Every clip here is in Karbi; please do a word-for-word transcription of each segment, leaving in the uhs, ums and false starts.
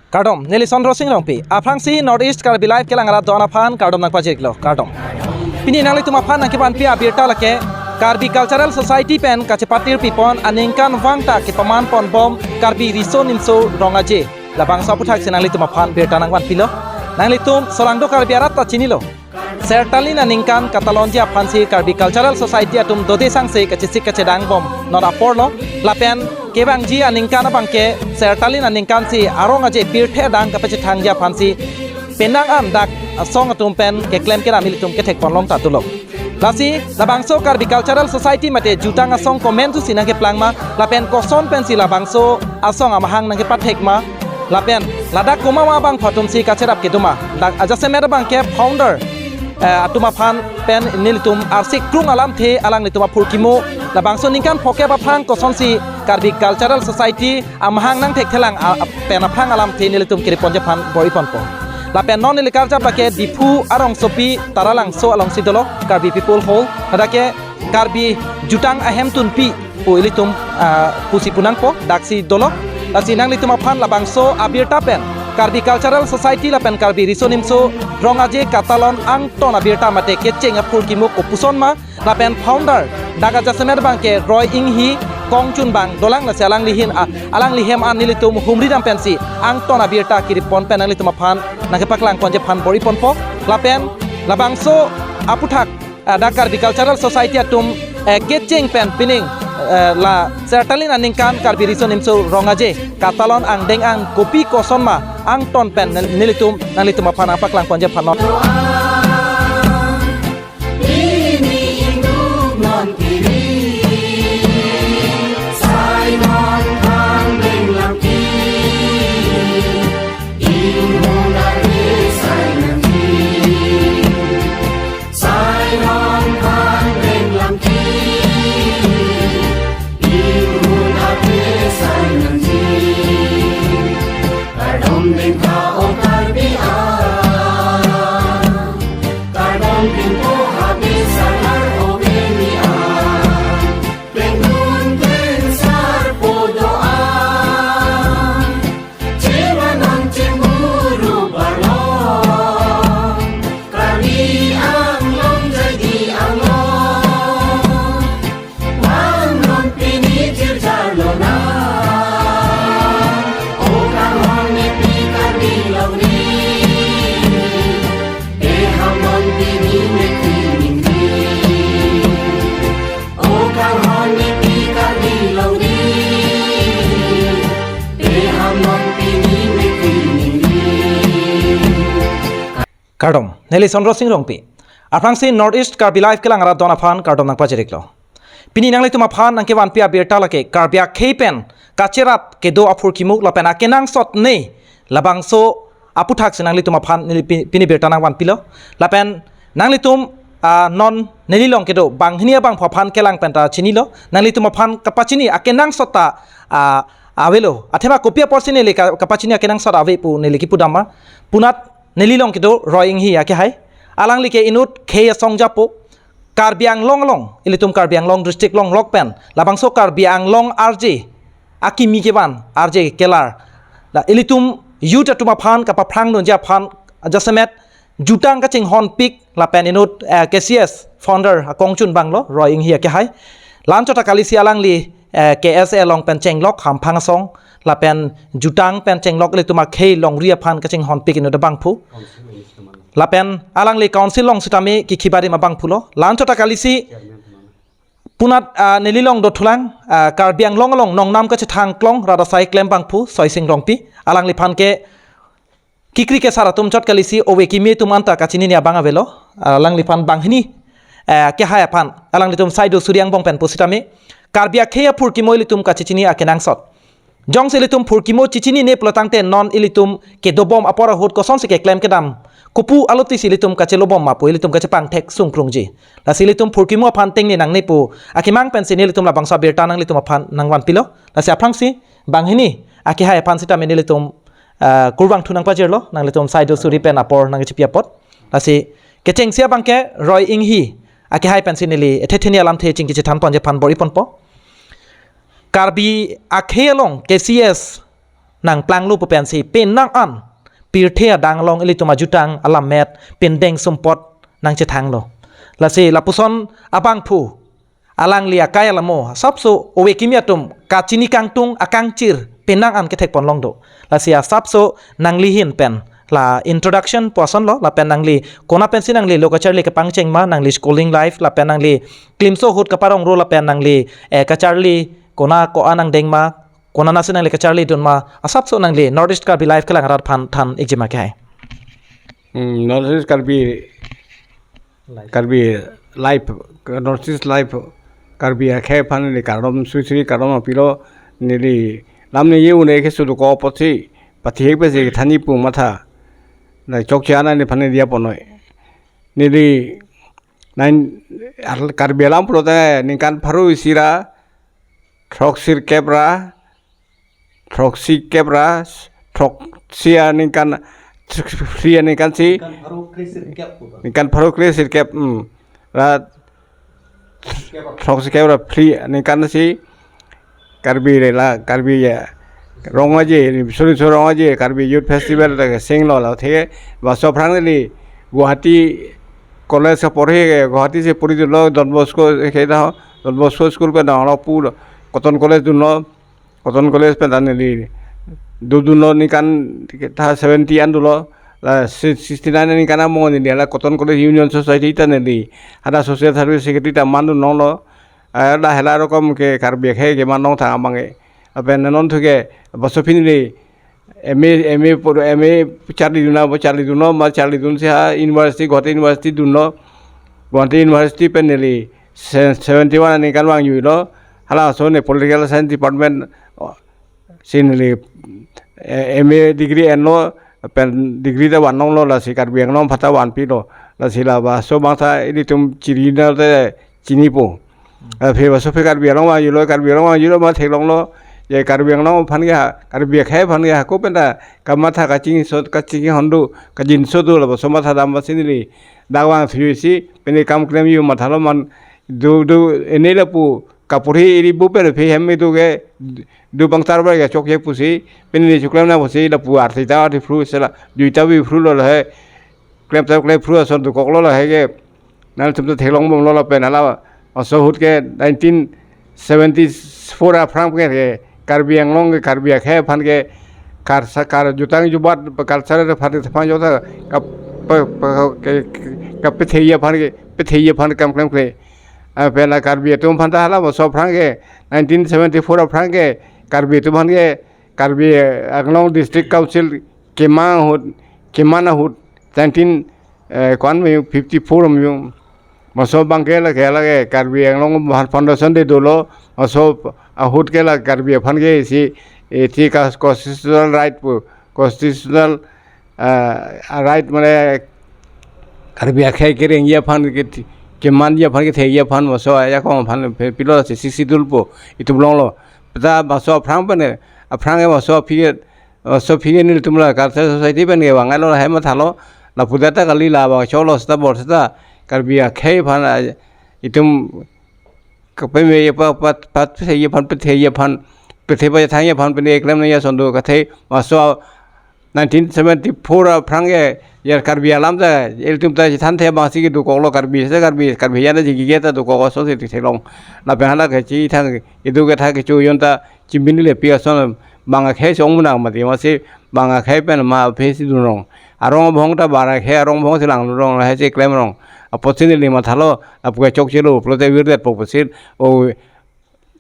Kardom, neli Sondro Sing Rongpi. Aphrangsi North East Karbi Live kelang arat don aphan kardom nangpajirlo. Kardom. Pini nanglitum aphan nangkevanpi abirta lake Karbi Cultural Society pen kachepatir pipon aningkanvang ta kepaman ponbom Karbi Riso Nimso Rong Aje. Labangso aputhaksi nanglitum aphan birta nangvanpilo. Nanglitum solangdo Karbi arat ta chinilo. Sertalin aningkan katalonji aphansi Karbi Cultural Society atum dode sangse kachesik kachedangbom non aporlo. Lapen kevangji aningkan abangke sertalin aningkansi arong aje pirthe adang kapachethangji aphansi penang an dak asong atum pen keklem kedam ilitum kethek ponlong ta dolo. Lasi labangso Karbi Cultural Society mate jutang asong komentusi nangkeplang ma, lapen koson pensi labangso asong amahang nangkepathek ma, lapen ladak komat ma abang phatumsi kacherap kedo ma. Dak ajasemet abangke founder, eh, atum aphan pen nelitum arsik krung alamthe alanglitum aphurkimo labangso ningkan phokep aphrang kosonsi Karbi Cultural Society amahang nangthekthelang a-, a-, pen aphrang alamthe nelitum kiriponji aphan bor-iponpo. Lapen non neli karjap lake Diphu arongsopi Taralangso alongsi dolo Karbi People Hall. Hadak ke Karbi jutang ahemtunpi pu ilitum, ah, pusi punangpo, daksi dolo. Lasi nanglitum aphan labangso abirta pen Karbi Cultural Society lapen Karbi Riso Nimso Rong Aje katalon angton abirta mate kecheng aphurkimo kopuson ma, lapen founder dak ajasemet abangke Roy Inghi Kongchunbang dolang, lasi alangli ahin, ah, alangli hem an nelitum humri dam pensi angton abirta kiripon pen nanglitum aphan nangkepaklang ponji aphan bor-iponpo. Lapen labangso aputhak, eh, dak Karbi Cultural Society atum, eh, kecheng pen pining, eh, la sertalin aningkan Karbi Riso Nimso Rong Aje katalon angdeng an kopi koson ma angton pen nel-, nelitum nanglitum aphan nangpaklang ponji aphan non. Kardom, neli Sondro Sing Rongpi. Aphrangsi North East Karbi Live kelang arat don aphan kardom nangpajirlo. Pini nanglitum aphan nangkevanpi abirta lake Karbi akhei pen kacherap kedo aphurkimo lapen akenangsot ne labangso aputhaksi nanglitum aphan neli pi-, pini birta nangvanpilo. Lapen nanglitum, ah, non nelilong kedo banghini abangphu aphan kelang penta chinilo. Nanglitum aphan kapachini akenangsot ta, ah, avelo. Athema kopi aporsi neli ka-, kapachini akenangsot ave pu neli kipudam ma. Punat nelilong kedo Roy Inghi akehai. Alangli ke inut khei asong japo. Karbi Anglong along, ilitum Karbi Anglong district along lok pen labangso Karbi Anglong R J akimi kevan, R J kelar. La ilitum youth atum aphan kapaphrang dunji aphan ajasemet jutang kachinghonpik lapen inut, eh, K C S founder akongchunbanglo Roy Inghi akehai. La-anchot ta kalisi alangli, eh, K S A along pen chenglok hamphang asong lapen jutang pen chenglok ilitum akhei longri aphan kachinghonpik inut abangphu. Lapen alangli council along sitame kikhibarim abangphulo. La-anchot ta kalisi punat, ah, nelilong dothulang, ah, Karbi Anglong along nongnam kachethang klong rat asai klem abangphu Soising Rongpi. Alangliphan ke kikri kesar atum chot kalisi ove kimi atum anta kachinine abang avelo. Alangliphan banghini, eh, kehai aphan alanglitum saido suri angbong pen pusitame Karbi akhei aphurkimo ilitum kachechini akenangsot. Jongsi ilitum phurkimo chechinine pulotangte non ilitum kedobom apor ahut kosonsi keklem kedam, kopu alotisi ilitum kachelobom ma pu ilitum kachepangthek sungkrungji. Lasi ilitum phurkimo aphan tengne nangne pu akemang pensi nelitum labangso abirta nanglitum aphan nangvanpilo. Lasi aphrangsi banghini akehai aphan sitame nelitum, ah, kurvangthu nangpajirlo, nanglitum saido suri pen apor nangchipi apot. Lasi kechengsi abangke Roy Inghi akehai pensi neli ethe theni alamthe chingki chethan ponji aphan bor-iponpo. Karbi akhei along K C S nangplanglo pu pensi penang an pirthe adang along ilitum ajutang alammet pindeng sumpot nangchethanglo. Lasi lapuson abangphu alangli akai alamo asapso ove kimi atum kachini kangtung akangchir penang an kethekpon long do. Lasi asapso nangli ahin pen la introduction pu asonlo, lapen nangli kona pensi nangli lo kacharli kepangcheng ma, nangli schooling life, lapen nangli klimso ahut kaparong ro, lapen nangli eh, kacharli kona ko-an angdeng ma, kona nasi nangli kacharlidun ma, asapso nangli North East Karbi Live kelang arat aphan than ikji ma ke hai. Hmm, North East Karbi, Karbi Live, North East Live, Karbi akhei aphan neli kardom sui sui kardom apilo, neli lam ningje un-e ke sudu ko apotsi pathihek pensi thanji pu matha. Na chokche ana neli aphan neli diya ponnoi. Neli nine ar- Karbi alam pulote ningkan pharo isi ra throksi kep ra throksi kep ra throksi aningkan, throksi aningkan si, ningkan pharo kre sirkep pu ba. Ningkan pharo kre sirkep, hmm. Ra throksi kep ra phli aningkan si Karbi re la Karbi ya Rong Aje, suri suri Rong Aje Karbi Youth Festival ta sing lo la the. Laso aphrang neli Guwahati college kaporhe, Guwahati si puri dunlo, Don Bosco ke ta, Don Bosco school pen dang lo pu lo, Cotton College dunlo, Cotton College pen ta neli do dunlo ningkan ta seventy an dunlo, la si- sixty nine ningkan among neli la Cotton College Union Society ta neli hadak social service secretary ta man dun longlo. Ah, la hela rokom ke Karbi akhei ke man long thang abang ke. Lapen non thu ke laso aphi neli M A, M A pur M A charlidun, abo charlidun lo, ma charlidun si ha university, Guwahati University dunlo. Guwahati University pen neli se- seventy one aningkan vangjuilo. Halaso ne political science department, oh, si neli eh, M A degree enlo, pen degree ta van longlo, lasi Karbi Anglong aphan ta vanpilo, lasi laso abang ta ilitum chiri na te chinipo. Aphi laso aphi Karbi Anglong vangjuilo, Karbi Anglong vangjuilo ma theklonglo, je Karbi Anglong aphan ke ha, Karbi akhei aphan ke hako pen ta kamatha kachingso kachinghondo kajinso do, laso matha dam ba si neli dak vang thusi pen kam klemji mathalo, man do do ene lapu kaporhe eri bu pen aphi hem do ke do bang tar ba ke chokche pusi pen neli choklem nang pusi lapu arti ta arti phru sela duita bi phru lo he, klem ta klem phru ason dokoklo la he ke. Nangtum ta theklongbomlo lapen hala laso ahut ke nineteen seventy four aphrang ke Karbi Anglong ke Karbi akhei aphan ke karsa kar jutang jubat culture aphan ke aphan jota kap pe- pe- ke- ke- kapetheji aphan ke petheji aphan kam klemkle. Lapen la Karbi atum aphan ta hala laso aphrang ke nineteen seventy four aphrang ke Karbi atum aphan ke Karbi Anglong District Council kemang ahut, keman ahut nineteen eh, kwan me fifty four me laso abang ke la ke la ke Karbi Anglong aphan foundation de dolo, laso ahut ke la Karbi aphan ke si eh, ti ka constitutional right pu, constitutional ah, right mane Karbi akhei kerengji aphan ke ti- kemanji aphan ketheji aphan laso ajakong aphan pe- pilo si sixty dul po itum longlo. Peta laso aphrang pen aphrang ke laso aphi ke laso aphi ke nelitum la culture society pen ke vangai lo la he mathalo, lapu data kali la bang cholo seta bor seta Karbi akhei aphan ah, itum kapeme pa pa pa petheji aphan petheji aphan pethe pa thangji aphan pen eklem nangji ason do kathe laso nineteen seventy four aphrang ke ya Karbi alam ta ilitum ta chethanthe abang si kedokoklo Karbi se Karbi Karbi jan ta jigi ta dokok ason si theklong. Lapen hala ke chithang idu ke thak kecho jon ta chimbin le pi ason bang akhei song muna mati ma si bang akhei pen ma aphi si dun rong. Arong abhong ta bang akhei arong abhong si lang dun rong he si klem rong. Apotsi neli mathalo lapu ke chokchelo pulote virdetpo pusi o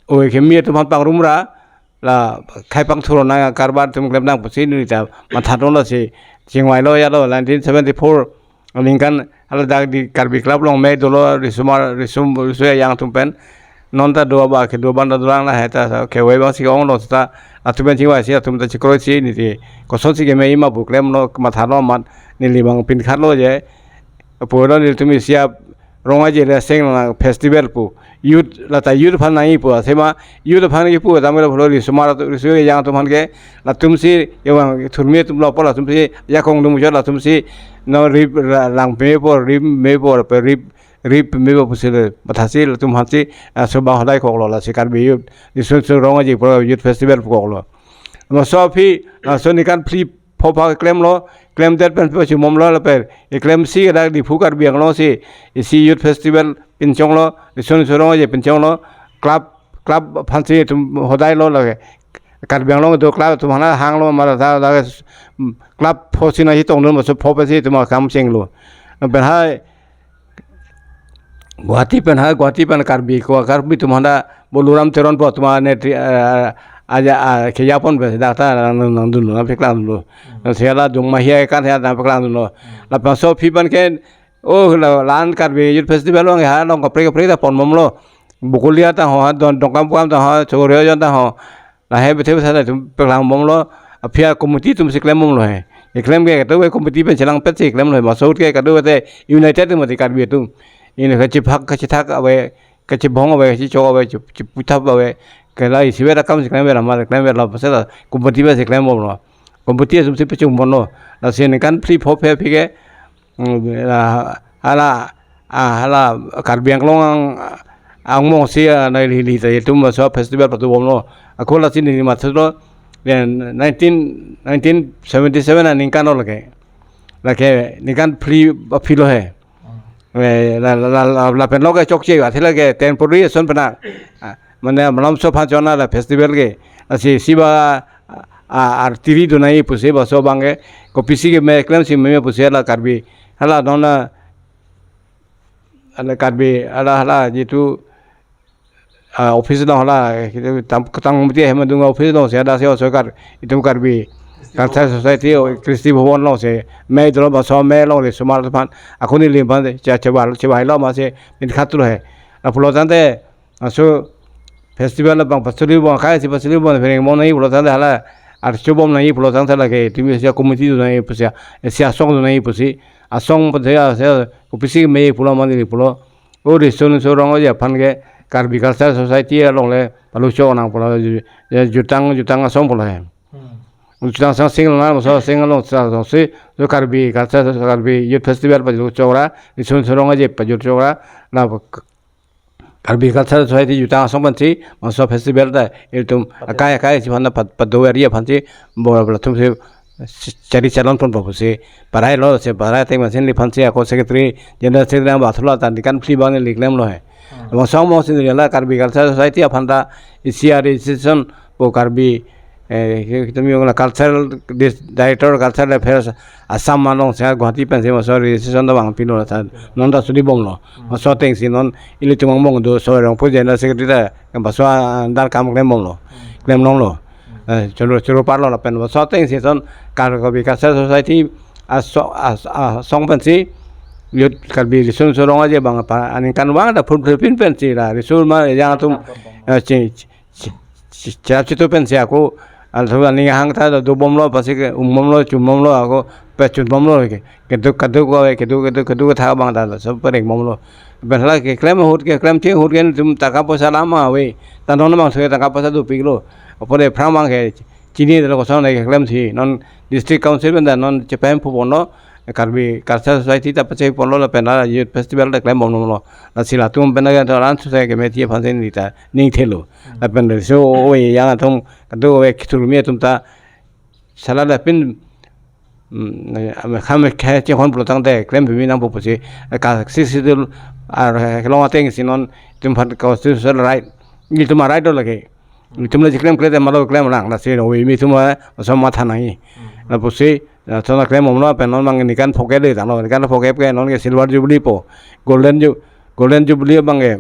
o kimi atum aphan pangrum ra la khai pangthur nang karbar atum klem nang pusi neli ta matha dolo si chingvailo ya lo nineteen seventy four aningkan hala dak di Karbi Club along me dolo risomar risom riso ajang atum pen non ta do ba kedo abang ta dolang la he ta kevai abang si onglo ta atum pen chingvai si atum ta chikroi si neli koson si keme ima pu klemlo mathalo amat neli bang pinkhatlo je pulo nelitum isi a Rong Aje le seng la festival pu youth la ta youth aphan nangji pu asema youth aphan kipu ta melo pulo risomar riso ajang atum aphan ke latum si ewang thurmi atum lo pu latum si ajakong dum jo latum si no rip ra- lang me po rip me po pe rip rip me po pusi le matha si latum aphan si ah, so ba hodai koklo lasi Karbi youth riso so Rong Aje pu youth festival pu koklo. Laso aphi, laso ningkan phli pho aphan klemlo, klemdet pen pachumomlo lapen, keklemsi dak Diphu Karbi Anglong si, isi Youth Festival pinchonglo, Riso Nimso Rong Aje pinchonglo, club, club aphansi itum hodailo lake. Karbi Anglong do club atum hana hanglo mara ta dak, mm, club pho si nangchetongdun, laso pho pensi itum akam chenglo. Lapen hai, Guwahati pen ha, Guwahati pen Karbi ko, Karbi atum hana Boluram Teron po atum ne tri, eh, aja, ah, kejapon pe dak ta nang, nangdunlo, nangpaklangdunlo. Nang sela dung ma hia kan hia nangpaklangdunlo. Lapen laso aphi pen ke, oh, la, la-an Karbi Youth Festival along ha along kaprek kaprek ta ponbomlo. Bokolia ta ho, ha, Don, Dongkamukam ta ho, Choriojon ta ho. Lahei bethe besa ta itum paklangbomlo, aphi a-committee atum si klembomlo he. Keklem ke kedo ke committee pen chelangpet si klemlo he. Laso ahut ke kadokave united mati Karbi atum. Ini kachephak, kachethak ave, kachebong ave, kachechok ave, che-, cheputhap ave. Ke la isivet akam si klemver, amar klemver la pasela committee pen si klembomlo. Committee atum si pachungbomlo. Lasi ningkan phli pho aphi ke, mm, la, hala, ah, hala Karbi Anglong ang, angmong si, ah, nai hili ta itum laso festival patubomlo. Ako lasi neli mathalo, then nineteen, nineteen seventy-seven aningkan lo lake. Lake ningkan phli aphi lo he. Eh, la, la, la, la, lapen lo ke chokche, athe lake temporary ason pena. Ah, mane malomso aphan chona la festival ke. Lasi isi ba, ah, artiri do nangji pusi laso abang ke. Kopisi keme klemsi meme pusi la Karbi. Hala non la, hala Karbi, hala, hala jitu, ah, office along hala, tam, ketang mati hem adung office along si ada si sorkar, itum Karbi Cultural Society, o, Kristi Bhawan along si, me dolo laso me along le sumar teman, ako neli aphan, cha, cha bal, cha bal lo ma si, min khat lo he. Lapulo tangte, laso festival abang pachuli bom, kai si pachuli bom, phereng bom nangji pulo tangte hala, archobom nangji pulo tangte lake, itum isi committee do nangji pusi, isi asong do nangji pusi, asong pen si, si, kopisi me pulo mane neli pulo. O Riso Nimso Rong Aje aphan ke Karbi Cultural Society along le paluchok nang pulo, ju-, ju-, jutang, jutang asong pulo he. Hmm. Jutang asong sing lo na, laso sing along sa, asong si, so Karbi Cultural, Karbi Youth Festival paluchok ra, Riso Nimso Rong Aje paluchok ra, la K-, Karbi Cultural Society jutang asong pensi, laso festival ta, itum akai, akai si aphan pat, pado area aphansi, bo, bo, atum si, si, chari chalon ponpo pusi, parai lo si, parai ateng masin neli aphansi, ako secretary, general secretary nang bathula ta, ningkan phli abang neli klemlo he. Hmm. Laso asong mo si neli la Karbi Cultural Society aphan ta, isi a-registration, po Karbi, eh, itum yung la cultural dis-, director cultural affairs Assam along si Guwahati pensi laso registration ta vangpilo ta non ta sudibomlo. Hmm. Laso ateng si non ilitum angbong do so Rongpur general secretary ta laso andar kam klembomlo. Hmm. Klemlonglo. Hmm. Eh, choro, choro parlo lapen laso ateng si son Kar-, Karbi Cultural Society aso-, as-, asong pensi Youth Karbi Riso Nimso Rong Aje abang pa aningkanvang ta phurphre pin pensi la riso ma yang atum, eh, chi-, chi-, chi-, chi-, chirap chitu pensi ako, al thu aning hang ta dobomlo, pasi ke umbomlo, chumbomlo, ako pachunbomlo ke. Keduk, keduk ave, keduk, keduk, keduk tha abang ta, so perengbomlo. Pen hala keklem ahut, keklem cheng ahut ke itum taka poisa lama ave. Ta non abang so taka poisa dopiklo. Apot aphrang abang ke chinidetlo koson le keklemsi. Non district council pen ta non chepahemphu ponlo. Karbi Cultural Society ta pache ponlo lapen la Youth Festival ta klembomlo. Lasi latum pen la ta ran susai kemeti aphan si neli ta ning thelo. Lapen so ove yang atum kado ove kithurmi atum ta sala lapen, mm, kham khe chehon pulo tangte klem pimi nangpo pusi ka Sixth Schedule ar kelong ateng si non itum aphan constitutional right. Itum a-right do lake. Itum le chiklemkle te malo klemlang, lasi ove mi atum laso matha nangji. Hmm. Lapusi, laso ta klembomlo pen non abang ningkan pho ke le tanglo, ningkan pho ke ke non ke silver jubilee po. Golden ju-, golden jubilee abang ke,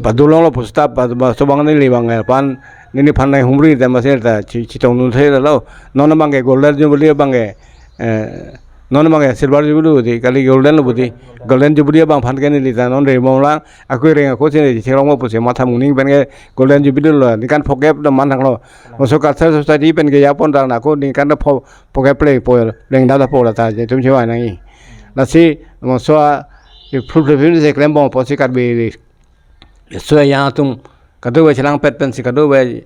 padolonglo pusta pa, pa, laso abang neli abang ke pan, neliphan nai humri te masi ta chi, chitongdun thelo. Non abang ke golden jubilee abang ke, eh, non abang ke silver jubilee pu di, kali golden lo pu di. Golden jubilee abang aphan ke neli ta non rembomlang, ako reng ako si neli chirong mo pusi matha muning pen ke golden jubilee lo, ningkan pho ke ta man thanglo. Laso Cultural Society pen ke yapon ta nako ningkan ta pho, pho ke play po, leng da da po la ta, itum chevai nangji. Lasi, laso a, i phru phru phru si klembom pusi Karbi, so yang atum, kado ave chelangpet pensi kado ave,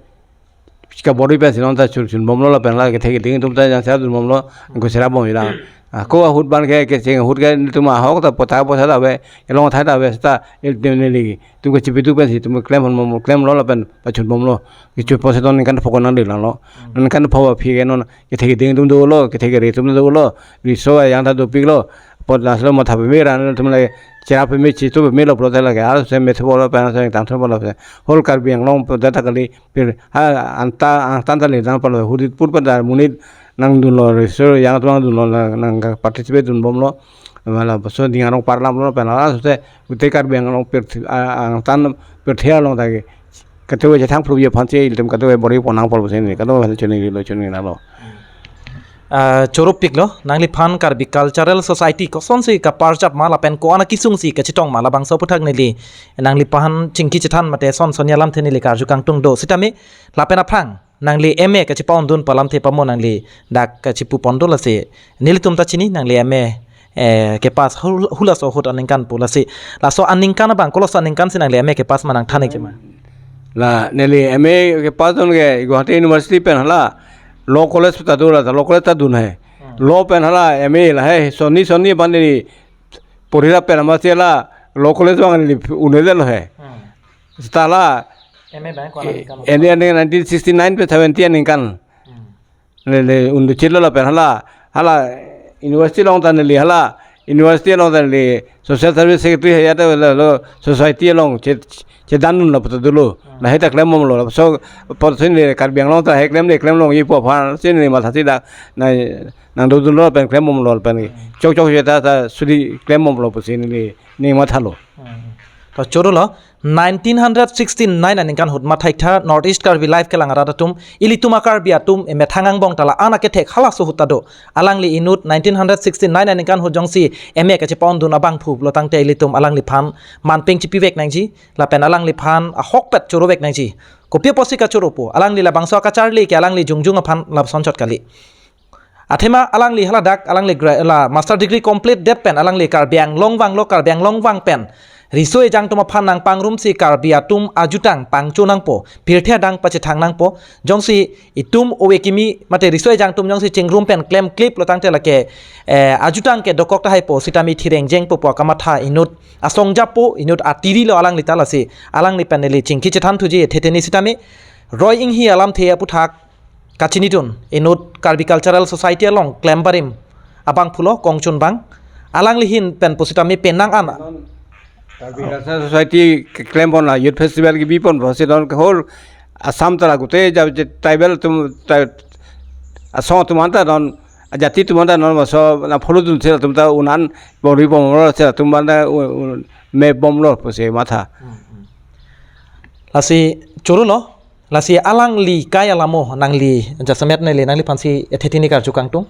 chika bori pensi non ta chur chunbomlo lapen la kethe keding atum ta yang sa dunbomlo, ko sera bom ila. Ako ahut abang ke, kecheng ahut ke, itum ahok ta pota pota ta ave, kelong athai ta ave, seta ilitum neli itum ke chipitu pensi itum klem hon bom, klemlo lapen pachun bomlo. Kechun posi don ningkan pho ko nangdilanglo. Hmm. Ningkan pho aphi ke non kethe keding atum dolo, kethe kere atum dolo, riso ajang ta dopiklo. Apot laso matha peme ra atum lake cherap peme, chitu pemelo pulote lake arloso methu bolo pen se tangthu bolo pen. Whole Karbi Anglong pu data kali pir ha anta angtan ta le dang palo hudit pur pada monit nangdunlo, riso ajang atum nangdunlo, nang, nang participate dun bomlo. Mala bangso Ding Arong parlam lo pen arloso te gutei Karbi Anglong pirthi, a, angtan pirthi along ta ke katuve chethang phrup aphan si ilitum katuve bor-i pon nangpo pusi neli katuve aphan choningri lo, choningrilo. Ah, choro piklo, nangliphan Karbi Cultural Society kosonsi kaparjap ma lapen ko-an akesung si kachetong ma labangso aphuthak neli nangliphan chingki chethan mate son son alamthe neli karju kangtung do. Sitame lapen aphrang nangli M A kachepa-ondun pu alamthe pamo nangli dak kachepu pon do lasi nelitum ta chini nangli M A, eh, kepass hul-, hulaso ahut aningkan pu lasi. Laso aningkan abang koloso aningkan si nangli M A kepass ma nangthan-ik ma? La neli M A kepass dun ke Guwahati University pen hala Law College ta do, la Law College ta dun hai. Hmm. Law pen hala M A lahai sonni sonni abang neli porhira pen amatsi la Law College abang neli un-edetlo hai. Hmm. Seta la M A abang ko-an aningkan? M A aningkan nineteen sixty-nine pen seventy aningkan. Hmm. Le, le, un-edetlo lapen hala, hala university along ta neli hala, university along ta neli social service secretary hai ta la lo society along che, chedandunlo puta dolo. Hmm. Lahai ta klem bomlo. So, apotsi neli Karbi Anglong ta hai klem le klem longji pu aphan si neli mathasi dak na nangdodunlo pen klem bomlo pen. Hmm. Chok chok seta ta suri klem bomlo pusi neli, neli mathalo. Hmm. To choro lo, nineteen hundred sixty-nine aningkan ahut mathaitha North East Karbi Live kelang arat atum, ilitum a-Karbi atum emethang angbong ta la-an akethek halaso ahut ta do. Alangli inut nineteen hundred sixty-nine aningkan ahut jongsi M A kachepa-ondun abangphu lo tangte ilitum alangliphan manpeng chipivek nangji, lapen alangliphan ahokpet chorovek nangji. Kopi apotsi kachoro pu, alangli labangso akacharli ke alangli jongjong aphan lapuson chot kali. Athema alangli haladak, alangli gra-, la master degree complete det pen, alangli Karbi Anglong vanglo, Karbi Anglong vang pen riso ejang atum aphan nangpangrumsi Karbi atum ajutang pangcho nangpo, pirthe adang pachethang nangpo, jongsi itum ove kimi mate riso ejang atum jongsi chingrum pen klemkliplo tangte lake, eh, ajutang ke dokok tahai po, sitame thireng jengpo pu akamatha inut asong japo, inut atiri lo alangli ta lasi, alangli pen neli chingki chethanthuji ethe teni sitame, Roy Enghi alamthe aphuthak kachinidun, inut Karbi Cultural Society along klem barim abangphu lo kongchunbang, alangli ahin pen pusitame penang an. Karbi Cultural Society ke-, klem pon la youth festival kebi pon pusi don ke whole Assam ta la gutei ja, ja tribal atum, tri-, asong atum anta don, ajati atum anta don bangso nangpholodun si latum ta un-an bor-i bomlo si latum anta u-, u-, me bomlo pusi matha. Hmm, hmm. Lasi choro lo, lasi alangli kai alamo nangli jasemet neli nangliphansi ethe teni karju kangtung.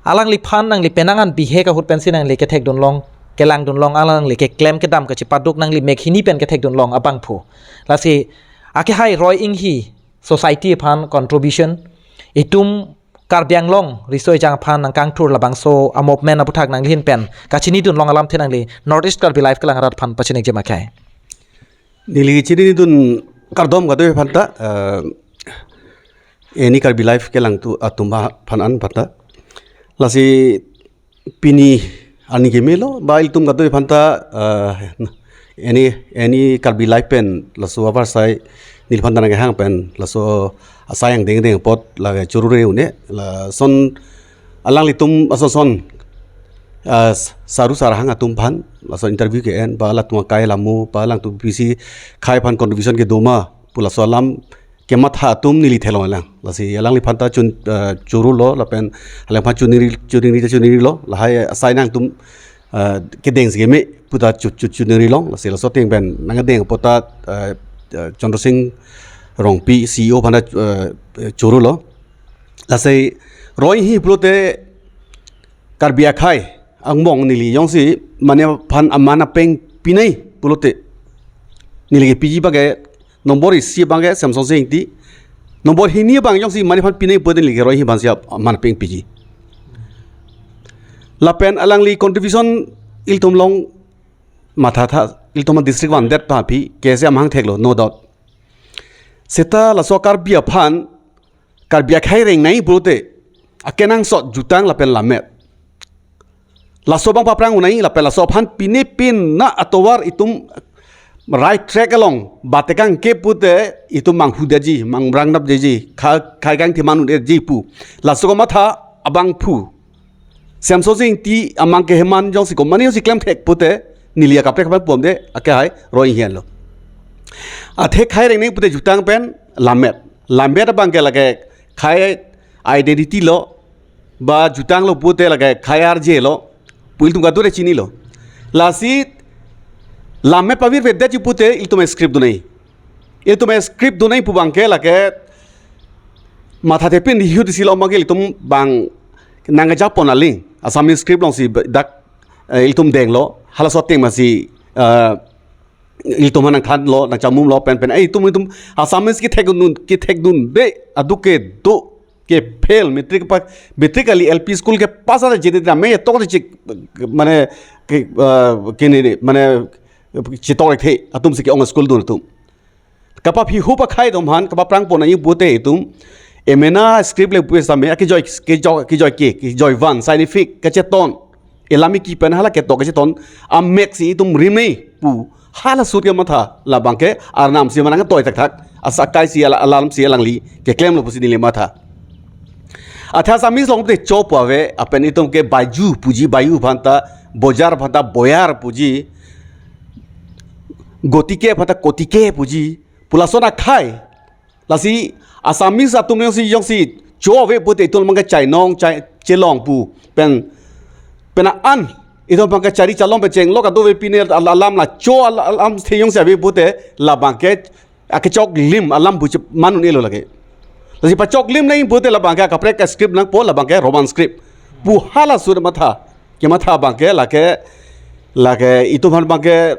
Alangliphan nangli penang an bihek ahut pensi nangli kethekdunlong, kelangdunlong, alangli keklem kedam kachepaduk nangli mek hini pen kethekdunlong abangphu. Lasi akehai Roy Enghi society aphan contribution, itum Karbi Anglong riso ejang aphan nangkangthur labangso a-movement aphuthak nangli ahin pen kachinidunlong alamthe nangli North East Karbi Live kelang arat aphan pachinik jema kai. Neli chinidun kardom kadokave aphanta, eh, eni Karbi Live kelangthu atum aphan an aphanta. Lasi pini arni kemelo, ba ilitum kadokave aphanta, eh, eni, eni Karbi Live pen laso apar asai neliphanta nangkehang pen laso asai angdeng deng apot lake chorure un-e, lason alanglitum ason son, ah, saru sarhang atum aphan laso interview ke-en, ba latum akai alamo, ba alangtum P C khai aphan contribution kedo ma pu laso alam kematha atum neli theklonglang. Lasi alangliphanta chun, ah, choro lo, lapen alangliphan choningri, choningri ta choningrilo, lahai asai nangtum, ah, kedengsi keme puta chu, chu, choningrilong, lasi laso ateng pen nangdeng apot ta, ah, ah, Chandra Sing Rongpi C E O aphanta, ah, choro lo. Lasi Roy Enghi pulote Karbi akhei angbong neli jongsi mane aphan aman apeng pinei pulote neli kepiji abangke nombor isi abangke Semsonsing Ingti, nombor hini abang jongsi mane aphan pinei pulote neli ke Roy Enghi aphansi aman apeng piji. Lapen alangli contribution ilitum along mathatha, ilitum a-district vandet aphi kesi amahang theklo, no doubt. Seta laso Karbi aphan, Karbi akhei rengnei pulote akenangsot jutang lapen lammet. Laso abang paprang un-e lapen laso aphan pine pin na atovar itum right track along batekang ke pute itum manghu daji, mangbrang dap daji, kha-, khai kangthim an un-eji pu. Laso kamatha abangphu Semsonsing Ingti amang keheman jongsi komatne jongsi klemthek pute neli akaprek aphan pom de, ake hai roi hian lo. Athe khai reng neng pute jutang pen lammet. Lammet abang ke lake khai identity lo, ba jutang lo pute lake khai arje lo, pu ilitum kadure chinilo. Lasi lammet pavirve daji pute ilitum script dun-e. Ilitum script dun-e pu abang ke lake matha thepin hiu disi lo abang ke ilitum bang nangkejapon aling. Assamese script alongsi dak, eh, ilitum denglo. Halaso ateng masi, eh, ilitum aphan nangthanlo, nangchamumlo pen pen. Eh, itum, itum Assamese kethekdun, kethekdunde aduk kedo, kephel, matric pa, matric kali L P school kepass ata jene dra me tok chik, mane ke, eh, kene de, mane chetok thekthe atumsi ke-ong school dun atum. Kapaphihup akhai atum aphan kapaprang pon ayu pute itum emena script le pu same akejoi, kejoi, kejoi ke, kejoi van scientific kacheton, elam eki pen hala ketok kacheton amek si itum rim-e pu hala ahut kematha labang ke arnam si manang toi thakthak, asa akai si ala-, alam si alangli keklemlo pusi neli matha. Athe Assamese along pute cho pu ave, apen itum ke baiju puji, baiju aphanta bojar aphanta boyar puji, gotike aphanta kotike puji, pu lason akhai. Lasi Assamese atum jongsi, jongsi cho ave pute itum abang ke chainong, chai, chelong pu. Pen, pen an itum abang ke chari chalong pen chenglok ado ave pine al-, alam la cho al-, alam the jongsi ave pute labang ke akechoklim alam puji man un-elo lake. Lasi pachoklim nang pute labang ke akaprek a-script nangpo, labang ke Roman script. Pu hala ahut matha, kematha abang ke lake, lake itum aphan abang ke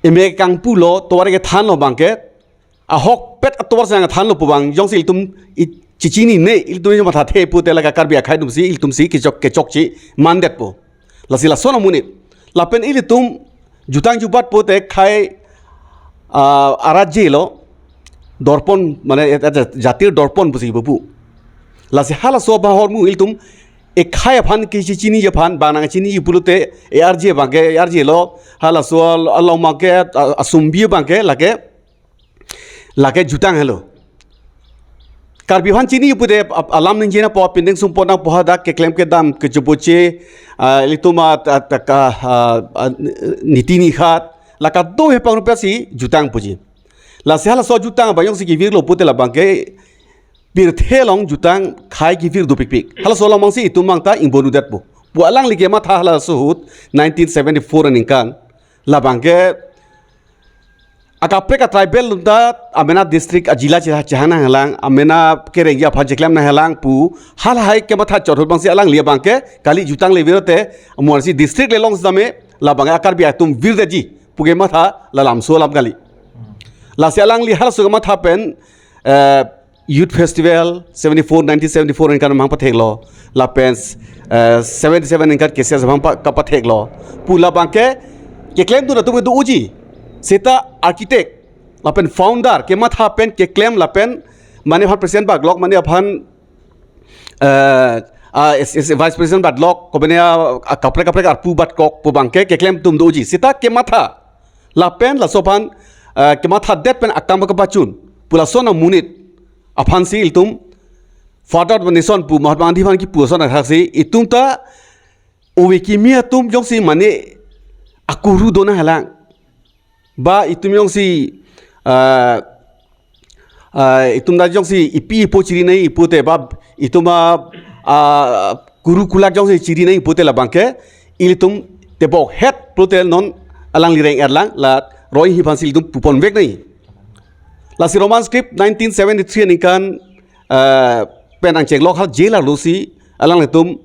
eme kangpu lo, tovar kethanlo abang ke, ahokpet atovar si nangthanlo pu abang jongsi ilitum i-, chechinine, ilitum mathathe pute lake Karbi akhai atumsi, ilitumsi kechok, kechokche mandetpo. Lasi lason amonit. Lapen ilitum jutang jubat pute khai, ah, arje lo, dorpon, mane, et-, et-, jatir dorpon pusi pu. Lasi halaso abahormu ilitum ekhai aphan kechechiniji aphan, bang nangchiniji pulote, e-arje abang ke, e-arje lo, halaso al-, along abang ke, a-, asumbi abang ke, lake, lake jutang helo. Karbi aphan chini pute ap-, alam ningje nangpo, pindeng sumpot nangpo, hadak keklem kedam kechopoche, ah, ilitum a, a, ta ka, ah, ah, niti nikhat, la kado he pangrup si jutang puji. Lasi halaso jutang abang jongsi kevirlo pute labang ke pirthe along jutang khai kevir dopikpik. Halaso alam abang si itum abang ta ingbonudetpo. Pu alangli kematha halaso ahut nineteen seventy-four aningkan. Labang ke akaprek a-tribal atum ta amena district ajila cheha-, chehang nanghelang, amena kerengji aphan cheklem nanghelang pu halahai kematha chot ahut abang si alangli abang ke kali jutang le virote, amonsi district le long sitame labang ke a-Karbi atum virdetji pu kematha la lamso alam kali. Lasi alangli halaso kematha pen, eh, Youth Festival seventy-four, nineteen seventy-four aningkan mang patheklo. Lapen, eh, seventy-seven aningkan K C S mang pa-, kapatheklo. Pu labang ke keklemdun atum do uji. Seta architect, lapen founder, kematha pen keklem lapen mane aphan president batlok, mane aphan, eh, ah, is, is vice president batlok, ko mane, ah, ah, kaprek kaprek arpu batkok pu abang ke keklem atum do uji. Seta kematha lapen laso aphan, eh, kemathadet pen akam kapachun pu lason amonit aphansi ilitum Father of the Nation pu Mahatma Gandhi aphan kipu ason athaksi itum ta ove kimi atum jongsi mane akuru do nanghelang, ba itum jongsi, eh, eh, itum ta jongsi ipi ipo chiri nangji pute, ba itum a, ah, kuru kulak jongsi chiri nangji pute labang ke ilitum tebok het pute non alangli reng erlang, la roi hi aphansi ilitum pupon vek nangji. Lasi Roman script nineteen seventy-three aningkan, eh, pen angchenglok ha jail arlo si alanglitum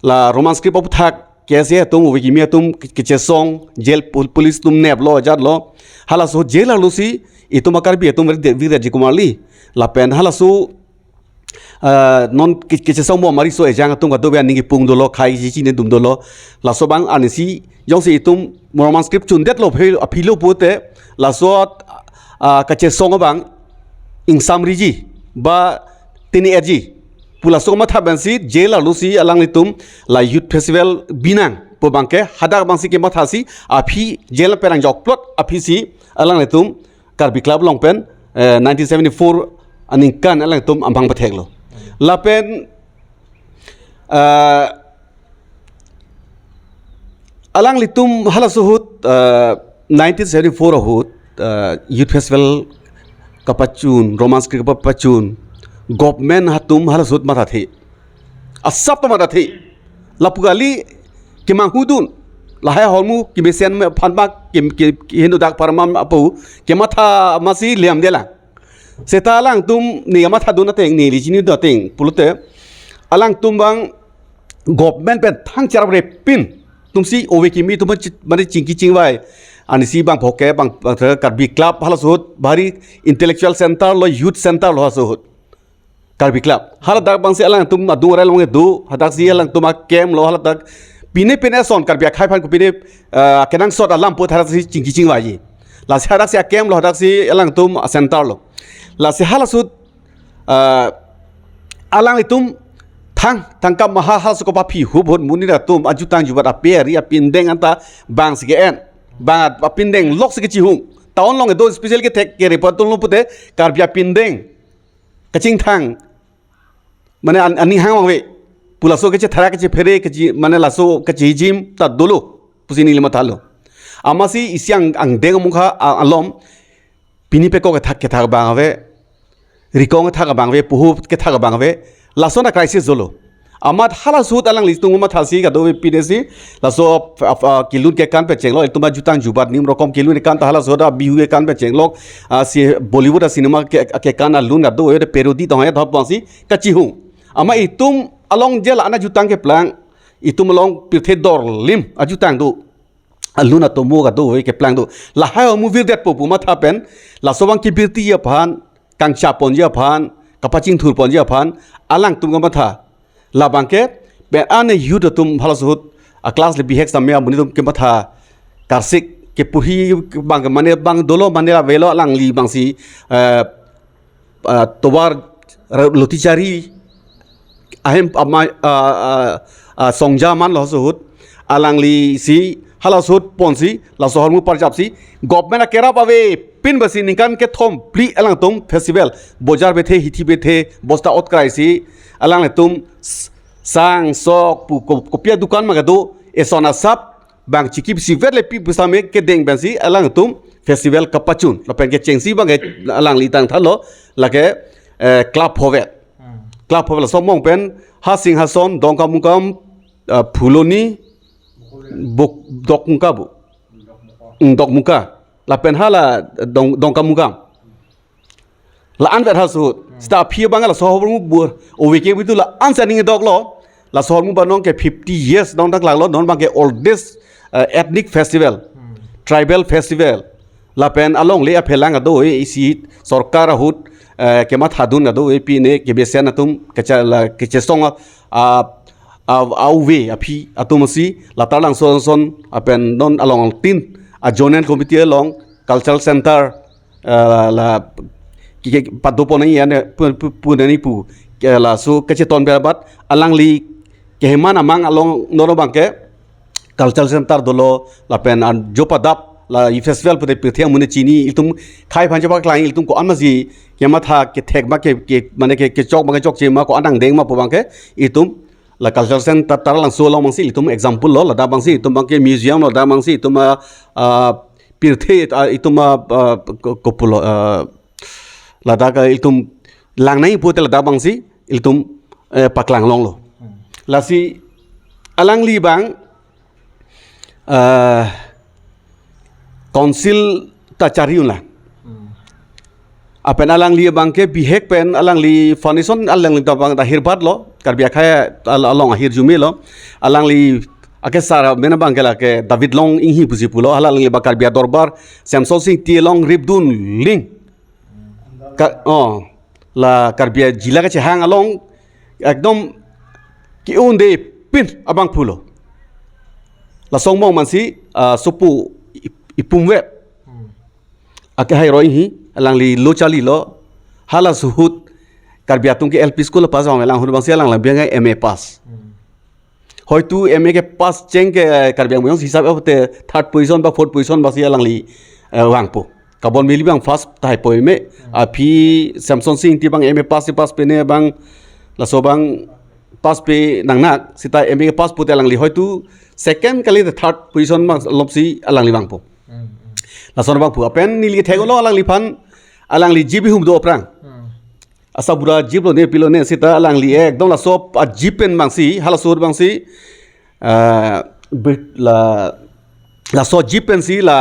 la Roman script aputhak K S A atum, ove kimi atum ke-, kechesong, jail pol-, police atum neplo, ajatlo. Halaso jail arlo si itum a-Karbi atum vir de-, virdetji komarli. Lapen halaso, ah, non ke-, kechesong mo amari so ejang atum kado be aning kipung dolo, khai si chini dum dolo. Laso abang anisi jongsi itum Roman script chundetlo phe-, aphilo pute, laso, ah, kachesong abang ingsamriji ba tini erji. Pu laso kamatha pensi jail arlo si alanglitum la youth festival binang pu abangke hadak abangsi kemathasi aphi jail perang jokplot aphisi alanglitum Karbi Club along pen, eh, nineteen seventy-four aningkan alanglitum amang patheklo. Lapen, eh, alanglitum halaso ahut, eh, nineteen seventy-four ahut, eh, youth festival kapachun, Roman script kapachun, government atum halaso ahut mathathe. Asap ta mathathe. Lapu kali kemanghu dun. Lahai ahormu kemesen aphan ma ke, ke, ke hindu dak parman apu kematha masi liam delang. Seta alangtum ne kamathadun ateng, ne lijini dun ateng pulote alangtum abang government pen thang cheraprepin atumsi ove kimi atum chi-, mane chingki chingvai. Anisi abang phoke abang, abang Karbi Club halaso ahut bhari intellectual center lo, youth center lo halaso ahut. Karbi Club. Haladak abangsi alangtum adung arai along do, hadaksi alangtum a-camp lo haladak. Pine pine ason Karbi akhei aphan kopine, eh, kenangsot alam pu hadaksi chingki chingvaiji. Lasi hadaksi a-camp lo, hadaksi alangtum a-center lo. Lasi halaso ahut, eh, alanglitum thang, thangkam maha halaso ahut kopaphi hup ahut monit atum ajutang jubat ape ari apindeng anta bangsi ke-en. Bang apindeng loksi kechihung. Town along do special kethek kere patul lo pute Karbi apindeng kachingthang, mane an-, aning hang abang ave. Pu laso kachethara kachephere kachi, mane laso kachijim ta dolo pusi neli mathalo. Amatsi isi ang, angdeng amungkha a-, alom pini pekok kethak kethak abang ave. Rikong kethak abang ave, puhu kethak abang ave. Laso na crisis dolo. Amat halaso ahut alanglitum mathasi kadokave pinesi laso ap-, ap-, ah, kelun kekan pechenglo, itum ajutang jubat nim rokom kelun kekan ta halaso ahut Bihu kekan pechenglo, ah, si Bollywood a-cinema ke, kekan alun kadokave parody tong ya thot bangsi kachihung. Amat itum along je la-an ajutang keplang, itum along pirthe dorlim ajutang do. Alun atomo kadokave keplang do. Lahai ahormu virdetpo pu matha pen, laso abang kebirti aphan, kangchaponji aphan, kapachingthurponji aphan, alangtum kamatha. Labangke, pen ane youth atum halaso ahut, a-class le bihek samya amonit atum kematha. Karsik, keporhi abang mane abang dolo mane avelo alangli abangsi, eh, ah, tovar ra-, loti chari, ahem amai, ah, ah, ah, songja manlo halaso ahut, alanglisi halaso ahut ponsi, laso ahormu parjapsi, government akerap avepin basi ningkan kethom phli alangtum festival, bojar bethe, hithi bethe, bosta ot kraisi, alanglitum s-, sang, sok, pu, ko-, kopi adukan ma kedo, eson asap, bang chikipsi vet le pi pusitame kedeng pensi alangtum festival kapachun. Lapen kechengsi abangke alangli tangthanlo lake, eh, Club Hovet. Hmm. Club Hovet laso among pen ha Singhason, Dongkamukam, eh, Phuloni, Buk-, Dokmuka bu. Hmm, Dokmuka. Lapen hala Dong-, Dongkamukam. La-an vet halaso ahut. Seta aphi abang laso ahormu bur. Ove kimi tu la-an si aning doklo. Laso ahormu abang nong ke fifty years nong dak langlo, non abangke oldest, eh, ethnic festival, tribal festival. Lapen alongle aphelang kadokave isi sorkar ahut, eh, kemathadun kadokave pine kebesen atum kecha la kechesong a, a, a, auve aphi atumsi la Taralangso ason lapen non along tin a-zonal committee along cultural center eh, la, la, ke, ke, padopon nangji ane pu, pu, pu nangji pu, ke, laso kacheton berbat, alangli keheman amang along non abangke cultural center dolo, lapen an jopadap, la youth festival pute pirthe amonit chini, itum khei aphan chepaklang, itum ko-an masi kematha kethek ma ke, ke, mane ke, kechok ma kechokche ma, ko-an angdeng ma pu abangke, itum la cultural center Taralangso along abangsi itum example lo, ladak abangsi itum abangke museum lo, ladak abangsi itum, ah, ah, pirthe, ah, itum, ah, ah, ko-, kopulo, ah, ladak, ah, itum langnai pute ladak abangsi itum, eh, paklang longlo. Lasi alangli abang, ah, council ta chari unlang. Hmm. Lapen alangli abangke bihek pen alangli foundation alangli ta abang ta ahirbat lo, Karbi akhei al-, along ahirjume lo. Alangli akesar amen abangke lake David Long Inghi pusi pulo, hala alangli abang Karbi adorbar Semsonsing Ingti along ripdun ling. Ka-, oh, la Karbi jila kachehang along ekdom ke-undepin abang pulo. Laso among mansi, ah, sopo ip-, ipum vet. Hmm. Akehai Roy Inghi, alangli lo charlilo, halaso ahut Karbi atum ke L P school pass abang, alang ahut abangsi alang labiang M A pass. Hmm. Hoitu M A ke pass cheng ke, eh, Karbi Anglong hisap abo te third position ba fourth position abangsi alangli, eh, vangpo. Kabon Mili abang first tahai po M A. Hmm. Aphi Samson Sing Ingti abang M A pass si pass pene abang, laso abang pass pe nangnak, sita M A ke pass pute alangli hoitu second kali the third position abang lopsi alangli vangpo. Hmm, hmm. Lason vangpo. Lapen neli theklong alangliphan, alangli Jeep ihum do aphrang. Hmm. Asa bura Jeep lone pilo ne sita alangli ekdom laso a-Jeep pen abangsi, halaso abangsi, ah, be-, la, laso Jeep pensi la,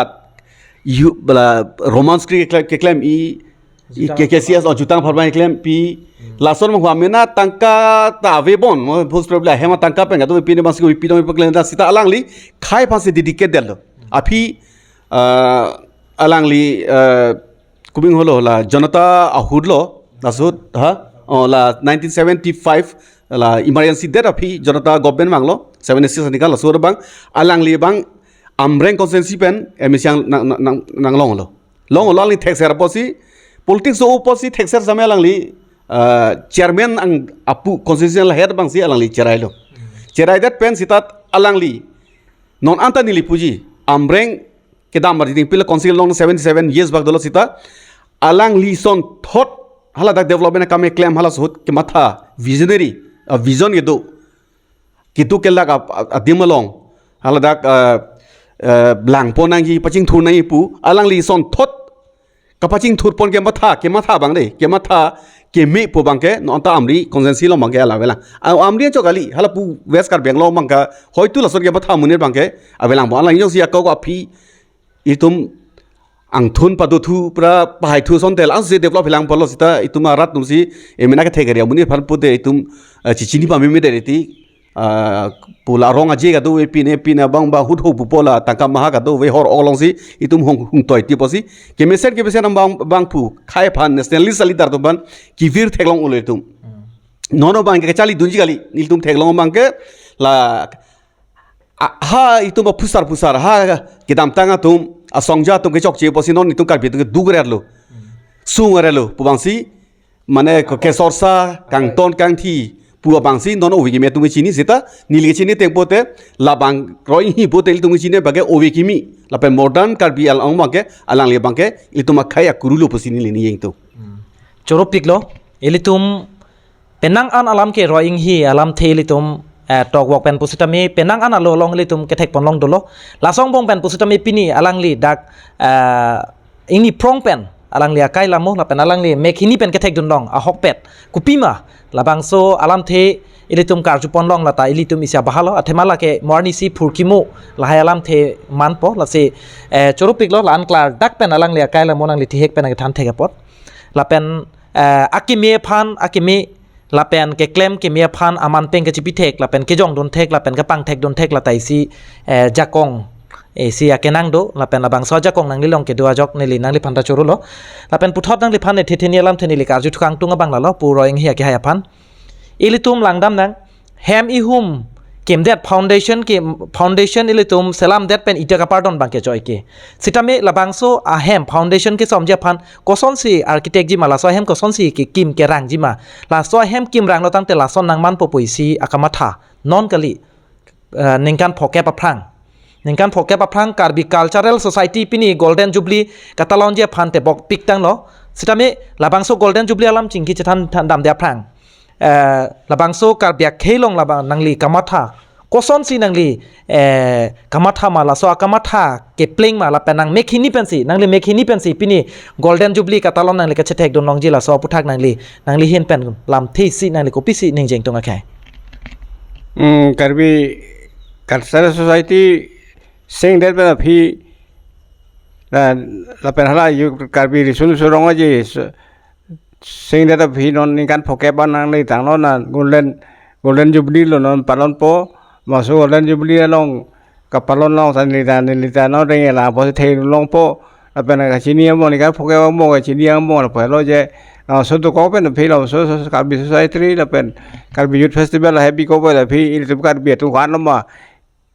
yu-, la Roman script keklem, keklem i, i Jutang K K C S, oh, jutang pharbai klempi. Hmm. Lason abang amena tangka ta ave bon, mo, bus problem hem tangka pen kadokave pine abangsi pine abang paklem ta sita alangli khei aphansi dedicate detlo. Aphi, ah, alangli, ah, kubing holo la Janata ahut lo, laso ahut, ha? Oh, la nineteen seventy-five, la emergency det aphi Janata government vanglo, seventy-six aningkan laso ahut abang, alangli abang Amreng constituency pen M A siang nang, nang, nang, nanglonglo. Longlo alangli thekser apotsi, politics do apotsi thekser same alangli, ah, chairman ang apu constituency la head abangsi alangli cherailo. Cherai det pen sita alangli, non anta neli puji, Amreng kedam arjiding pila council along seventy-seven years bak dolo sita, alangli sonthot haladak development akam keklem halaso ahut kematha visionary, ah, vision kedo. Kedo kelak ap-, ap-, adim along. Haladak, ah, ah, langpon nangji pachingthur nangji pu. Alangli sonthot kapachingthur pon kematha, kematha abang de, kematha kemepo abangke, non anta Amri constituency along abangke la avelang. A, Amri anchot kali, hala pu West Karbi Anglong abangke, hoitu lason kematha amonit abangke, avelang abang. Alangli jongsi ako ko aphi, itum angthun padothu pra pahaithu asonte la ansi develop hilang polo sita itum arat atumsi emena kethek area amonit aphan pute itum, eh, chichini pameme det iti, ah, pu la rong aje kadokave pine pine abang ba hut ho pupo la tangka maha kadokave hor-ok alongsi itum hung, hungtoi ti apotsi kemesen kemesen abang, abang pu khei aphan nationalist leader atum aphan kevir theklong ulo itum. Hmm. Non abangke kacharlidunji kali, nelitum theklong abangke la a-, ha itum aphusar phusar, ha kedamtang atum, asongja atum kechokche apotsi non itum Karbi atum keduk rerlo. Sung rerlo, pu abangsi, mane ko kesorsa, kangton kangthi, pu abangsi, non ove kimi atum chini sita, neli chini ateng pute, labang roi hi pute itum chini abangke ove kimi, lapen modern Karbi Anglong abangke, alangli abangke, itum akhei akuru lo pusi neli ningje tung. Choro piklo, ilitum penang an alam ke roi-inghi alamthe ilitum, eh, tokvok pen pusitame penang an alo along ilitum kethek ponlong dolo. Laso angbong pen pusitame pini alangli dak, eh, ingni phrong pen alangli akai lamo lapen alangli mek hini pen kethekdun long ahokpet. Kopima labangso alamthe ilitum karju ponlong lata ilitum isi abahalo athema lake mo arnisi phurkimo lahai alamthe manpo lasi, eh, choro piklo la-an klardak pen alangli akai lamo nangli thihek pen nangkethan thek apot. Lapen, eh, akimi aphan, akimi lapen keklem kimi aphan aman peng kachipithek, lapen kejongdunthek, lapen kepangthekdunthek, lata isi, eh, jakong, isi akenang do, lapen labangso ajakong nanglilong kedo ajok neli nangliphan ta chorolo. Lapen puthot nangliphan ne thetheni alamthe neli karju thukang tung abang lalo, pu roi-inghi akehai aphan. Ilitum langdamnang, hem ihum kimdet foundation ke, foundation ilitum selamdet pen ita kapardon abangke joike. Sitame labangso ahem foundation kesomji aphan kosonsi architect jima, laso ahem kosonsi kekim kerang jima. Laso ahem kimranglo tangte lason nangmanpo pu isi akamatha. Non kali, eh, ningkan phokep aphrang. Ningkan phokep aphrang Karbi Cultural Society pini Golden Jubilee katalonji aphan tebok piktanglo. Sitame labangso Golden Jubilee alam chingki chethan than damde aphrang, eh, labangso Karbi akhei along labang nangli kamatha kosonsi nangli, eh, kamatha ma laso akamatha kepleng ma lapen nang mek hini pensi, nangli mek hini pensi pini Golden Jubilee katalon nangli kachethekdun longji laso aputhak nangli, nangli ahin pen lamthe isi nangli kopisi ningjeng tung akhei. Hmm, Karbi Cultural Society sengdet pen aphi la, lapen hala yu Karbi Riso Nimso Rong Aje s-, sengdet aphi non ningkan phokep an nanglitanglo na Golden, Golden Jubilee lo non palonpo, maso Golden Jubilee along kapalon long sa neli ta, neli ta non reng ela apotsi theklongpo, lapen kachini amo ningkan phokep amo kachini amo lapen lo je, na so dokok pen aphi lo so, so, so Karbi Society lapen Karbi Youth Festival la happy ko pen aphi ilitum Karbi atum ko-an lo ma,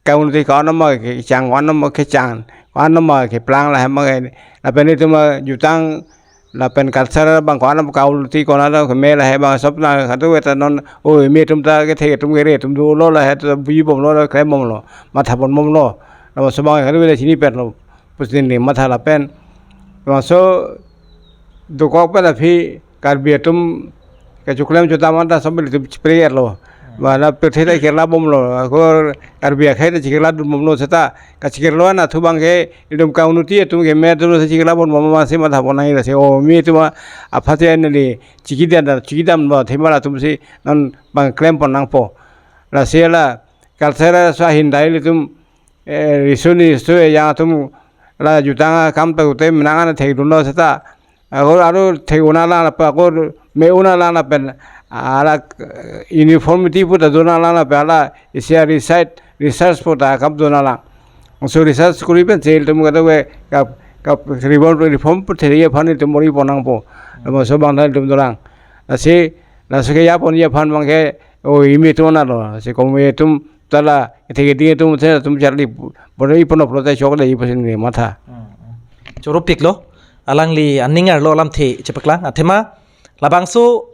kaun ti ko-an lo ma kechang, ko-an lo ma kechang, ko-an lo ma keplang la hem ma ke. Lapen itum ma jutang lapen culture abang ko-an kauluti ko-an lo keme lahai abang sob nang kadu eta non, o imi atum ta kethe atum kere atum dolo lahai ta bui bomlo, klem bomlo, matha pon bomlo. Labangso abang kadu le chinipetlo pusi neli matha lapen. Labangso dokok pen aphi Karbi atum kechoklem chodam anta sob ilitum chipre-etlo. Bana pirthe ta chikirla bomlo, ako Karbi akhei ta chikirla dun bomlo seta, kachikirlo anatthu abang ke ilitum kaunuti atum keme atum si chikirla bom bom si matha pon nangji lasi, o imi atum aphan si neli chikidam, chikidam lo thema atum si non abang klem pon nangpo. Lasi la culture so ahindai ilitum, eh, riso ni riso yang atum la jutang akam ta ute menang an thekdunlo seta. Ako aro thek-un alang lapen ako me-un alang lapen ala, eh, uniformity pu ta do-un alang lapen ala isi a-research, research pu ta akam do-un alang. So research kori pen si ilitum kata we kap, kap reform, reform pu theri aphan ilitum ori pon nangpo. Labangso abang ta ilitum dolang. Lasi, laso ke yapon yaphan abang ke, o imi atum anlo, si komi atum ta la, kethe keding atum the atum charli, boro iponoplo te chokle ipusi neli matha. Hmm, hmm. Choro piklo, alangli aning arlo alamthe chepaklang, athema, labangso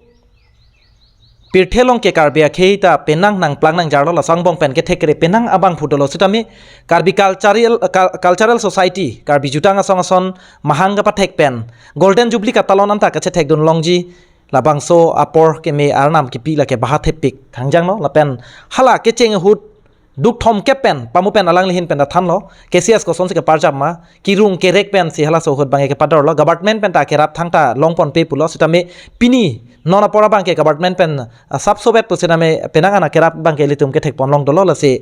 pirthe along ke Karbi akhei ta penang nangplang nangjarlo, laso angbong pen kethek kere penang abangphu dolo sitame, Karbi Cultural, Cul-, Cultural Society, Karbi Jutang Asong ason mahang kapathek pen Golden Jubilee katalon anta kachethekdun longji, labangso apor keme arnam kipi lake baha thepik hangjanglo, lapen hala kecheng ahut duk thomkep pen pamu pen alangli ahin pen ta thanlo, K C S kosonsi keparjap ma, kirung kerek pensi halaso ahut abang ke kepadorlo, government pen ta kerap thangta long ponpe pulo, sitame pini non apor abang ke government pen, ah, sapsobet pu sitame penang an akerap abang ke ilitum kethek pon long dolo, lasi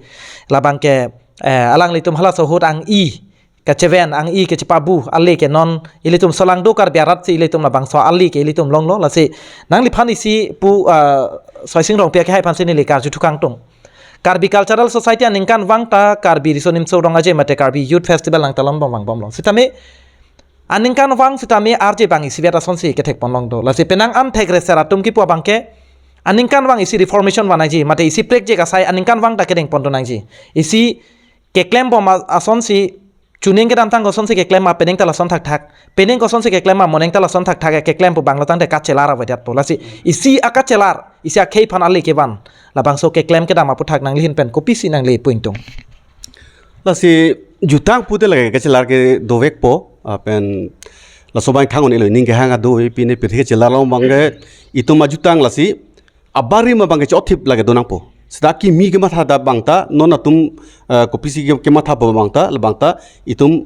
labang ke, eh, alanglitum halaso ahut ang-i kacheven, ang-i kachepabu ale ke non ilitum solangdo Karbi arat si ilitum labangso ale ke ilitum longlo, lasi nangliphan isi pu, ah, Soising Rongpi akehai aphan si neli karju thu kangtung. Karbi Cultural Society aningkanvang ta Karbi Riso Nimso Rong Aje mate Karbi Youth Festival nangtalon bom vangbomlo. Sitame aningkanvang sitame arje abang isivet asonsi kethek pon long do. Lasi penang an thek reser atum kipu abang ke aningkanvang isi reformation van nangji mate isi prekjak asai aningkanvang ta kedeng pon do nangji. Isi keklem bom a-, asonsi chuning kedamtang kosonsi keklem ma penang ta lason thakthak, penang kosonsi keklem ma monang ta lason thakthak, keklem pu abang lo tangte kachelar avedet po. Lasi isi akachelar, isi akhei aphan ale kevan, labangso keklem kedam aputhak nangli ahin pen kopisi nangli pu ingtung? Lasi jutang pute lake kachelar ke dovekpo, lapen laso abang khang-un-elo, ning kehang ado, pine pirthe kachelar along abang ke itum ajutang lasi abarim abang ke chothip lake do nangpo. Seta kimi kematha da abang ta, non atum, eh, kopisi ke, kematha abang ta, labang ta itum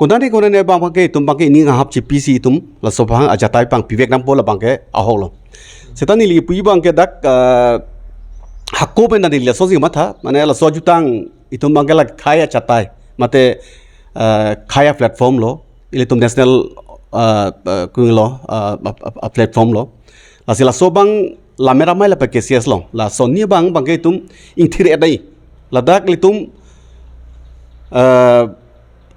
konane konane abang ke itum abang ke ning ahap chepisi itum laso abang ajatai pangpivek nangpo, labang ke ahoklo. Seta neli pu abang ke dak, eh, hako pen neli laso si matha, mane laso ajutang itum abang ke la khei ajatai mate, eh, khei a-platform lo, ilitum national, eh, eh, kung lo, eh, a, a, a-platform lo. Lasi laso abang lamera mai lapen K C S along, lasonni abang abang ke itum ingthir-et nai. Ladak ilitum, eh,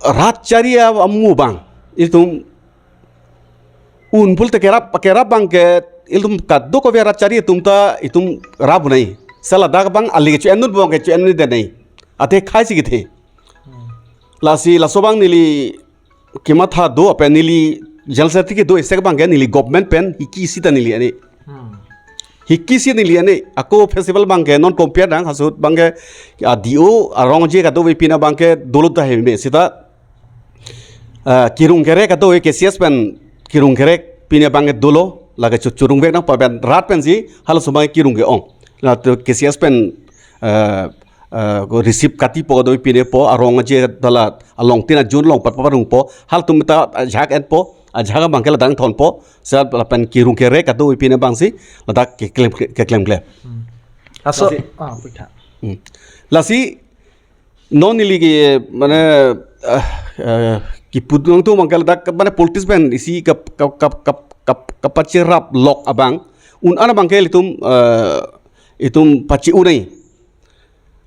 rat chari amu abang itum un pulote kerap, kerap abang ke ilitum kadokave rat chari atum ta itum rap nai. Seta ladak abang ale kecho-endun abang kecho-endedet nai. Athe khei si kethe. Lasi laso abang neli kematha do, apen neli jal sati kedo isek abang ke neli government pen hiki sita neli ane. Hmm. Hiki si neli ane, ako festival abang ke non compare nang, halaso ahut abang ke, ah, D O, arong aje kadokave pine abang ke dolo tahai me. Seta, ah, kirung kerek kadokave K C S pen kirung kerek pine abang ke dolo, lake chu-, churungvek nangpo pen rat pensi halaso abang kirung ke-ong. Latum K C S pen, ah, ah, ko receive katipo kadokave pinepo, arong aje ta la along tin ajun along pat parungpo, halatum ta ajahak enpo, ajahak abang ke ladak thonpo, seta lapen kirung kerek kadokave pine abangsi ladak keklem, keklem klem. Hmm. Laso, lasi, ah, puitha. Hmm. Lasi non neli ke, mane, ah, ah, kipu nangtum abang ke ladak mane politics pen isi kap, kap, kap, kap, kap, kapacherap lok abang, un-an abang ke ilitum, ah, itum pache-u nai.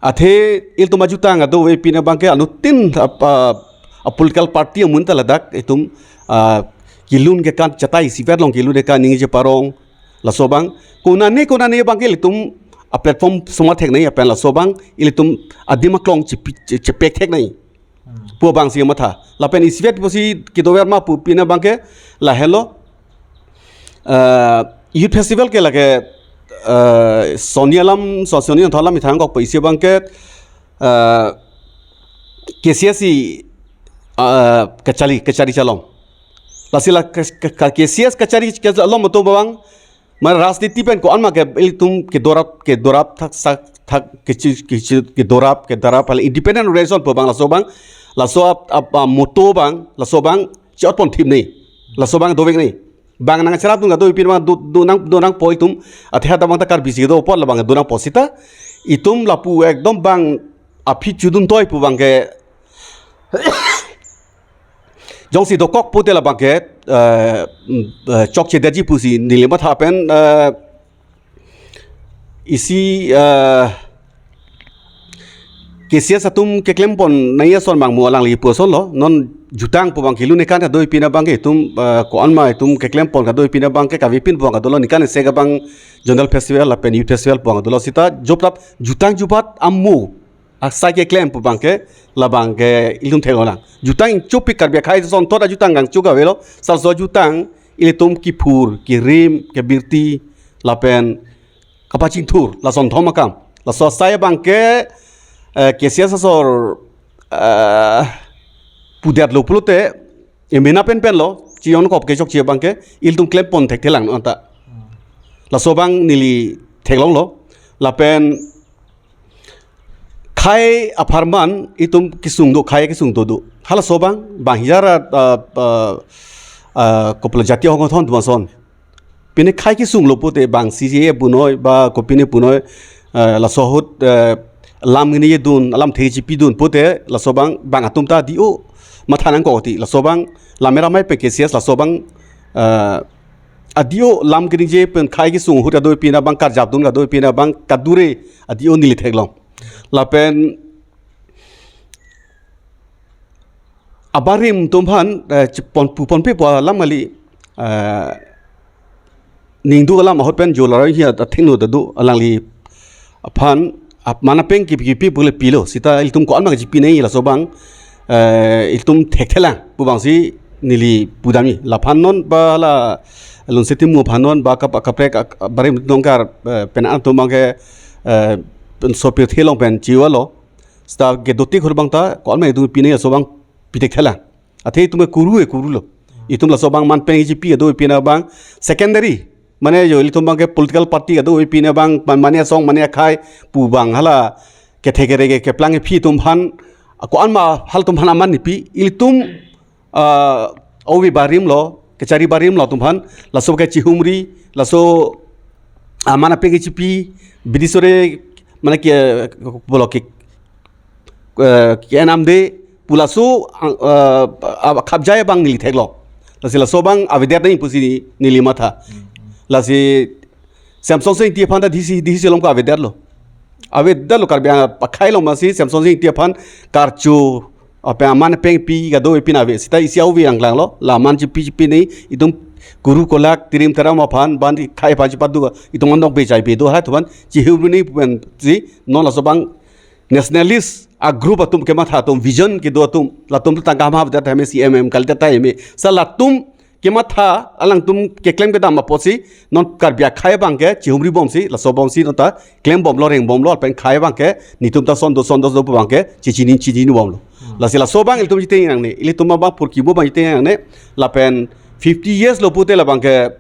Athe ilitum ajutang kadokave pine abang ke anuttin ap-, a, a-political party amun ta ladak itum, ah, kelun kekan chatai isivet along kelun kekan ningje parong laso abang. Konane konane abang ke ilitum a-platform soma thek nai, apen laso abang ilitum adim aklong chepi-, che-, chepek thek nai. Hmm. Pu abangsi matha. Lapen isivet pusi kedover ma pu pine abang ke lahelo. Eh, Youth Festival ke lake, eh, soni alam, so-, soni anthon alam ithang kok po isi abang ke, eh, K C S si, eh, kachari, kachari chalom. Lasi la ke-, ke-, ke-, K C S kachari chalom atum abang, mane rajniti pen ko-an ma ke ilitum kedorap, kedorap thak sak, thak kechi, kechi, kedorap, kedorap, hal independent organization pu abang laso abang, laso ap, ap, ah, motto abang, laso abang, chi-otpon thip ni, laso abang dovek ni. Bang nangcherap atum kadokave pin abang do, do nang, do nangpo itum, athe hadak abang ta Karbi si do apot labang do nangpo sita, itum lapu ekdom bang aphi chudun toi pu abang ke, jongsi dokok pute labang ke, eh, mm, eh, chokchedetji pusi neli matha pen, eh, isi, eh, K C S atum keklempon nangji ason abang mo alangli pu ason lo, non jutang pu abang ke lun ekan kadokave pin abang ke itum, eh, ko-an ma itum keklempon kadokave pin abang ke kave pin pu abang dolo, nekan isi ke abang Zonal Festival lapen Youth Festival pu abang dolo sita joprap jutang jubat amo asai keklem pu abang ke labang ke ilitum theklonglang. Jutang ingchopik Karbi akhei asonthot ajutang kangchuk avelo, laso ajutang ilitum kiphur, kirim, kebirti, lapen kapachingthur, lason thom akam. Laso asai abang ke, eh, K C S asor, eh, pudetlo pulote, emena pen pen lo, chi-onkok ke chokche abang ke, ilitum klempon thekthelang anta. Laso abang neli theklonglo, lapen khei apharman itum kesung do, khei kesung do do. Halaso abang, bang hijar, ah, ah, ah, koplo jatiya hong thon tumason. Pine khei kesunglo pute bang C C A punoi, ba kopine punoi, ah, laso ahut, ah, lam gini dun, alam thekji pidun pute, laso abang, bang atum ta di-o, matha nangkok ti, laso abang, lamera mai pe K C S, laso abang, ah, adi-o lam gini je pen khei kesung ahut kadokave pin abang karjap dun kadokave pin abang kadure adi-o neli theklong. Lapen abarim atum aphan, eh, chepon pu ponpe pu alam kali, eh, ningduk alam ahut pen jo laroi hi athengno ta do alangli aphan ap mana peng kipi kipi pule pilo sita ilitum ko-an abang chipi nangji laso abang, eh, ilitum thekthelang pu abangsi neli pudamji. Laphan non ba la lunse timu aphan non ba kap-, kaprek ak-, abarim dongkar, eh, pen atum abang ke, eh, pen sopir thelong pen chiwalo. Sita kedotik hur abang ta, ko-an ma itum pine aso abang pitekthelang. Athe itum ke kuru e kuru lo. Itum laso abang man pen G P kadokave pin abang secondary. Mane jo ilitum abang ke political party kadokave pin abang man, mane asong, mane akhei pu abang hala kethe kerege keplang ephi atum aphan, ko-an ma halatum aphan aman nepi, ilitum ah, ove barim lo, kachari barim lo atum aphan, laso ke chihumri, laso, ah, mana peng chipi, bidi sore, mana ke, bolo ke, eh, ke enam de, pu laso, ah, ah, khapjai abang neli theklong. Lasi laso abang avedet nangji pusi neli matha. Lasi Semson Sing Ingti aphan ta D C, D C along ke avedetlo. Avedetlo Karbi akhei along masi Semson Sing Ingti aphan karcho, apa aman pengpi kadokave pin ave. Sita isi ove angklang lo. La man chipi chipi nangji itum kuru kolak tirim taram aphan bandi khei aphan chipadu itum andong bechai pe do hai atum aphan chihumri nangji pensi non laso abang nationalist a-group atum kematha atum vision kedo atum latum tangka ma avedet hai me C M M kali ta hai me. Sa latum kematha alangtum keklem kedam apotsi non Karbi akhei abang ke chihumri bomsi laso bomsi non ta klem bomlo reng bomlo lapen khei abang ke netum ta son do son do do abang ke chichini chichini bomlo. Lasi laso abang ilitum chiteng nangne, ilitum abang purki bo abang chiteng nangne, lapen fifty years lo pute labang ke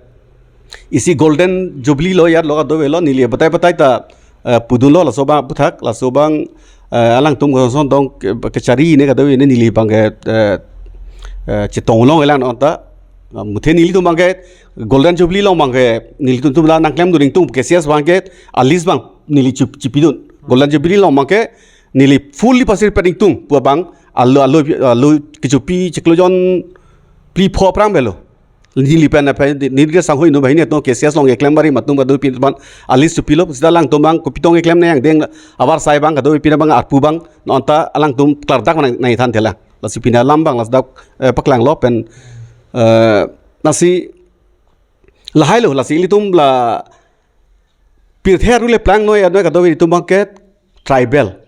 isi golden jubilee lo yar lo kadokave lo neli batai batai ta, eh, pudunlo laso abang aputhak, laso abang, eh, alangtum koson dong ke, kachari ne kadokave ne neli abang ke, eh, eh, chetong long elang non ta, ah, muthe nelitum abang ke golden jubilee along abang ke nelitum atum la nangklemdun ingtung K C S abang ke a-list abang neli chip-, chipidun. Golden jubilee along abang ke neli fully participate ingtung pu abang alo alo alo kechopi chiklo jon phli pho aphrang avelo. Neli pen aphan neli ke sangho inut banghini atum K C S along keklem barim atum kadokave pin abang a-list chipilo, sita alangtum abang kopi tong keklem nang deng avarsai abang kadokave pin abang arpu abang non ta alangtum klardak nang nangthan thela. Lasi pini alam abang lasi dak, eh, paklanglo pen, eh, lasi lahai lo, lasi ilitum la pirthe aru le plang noi noi kadokave itum abang ke tribal.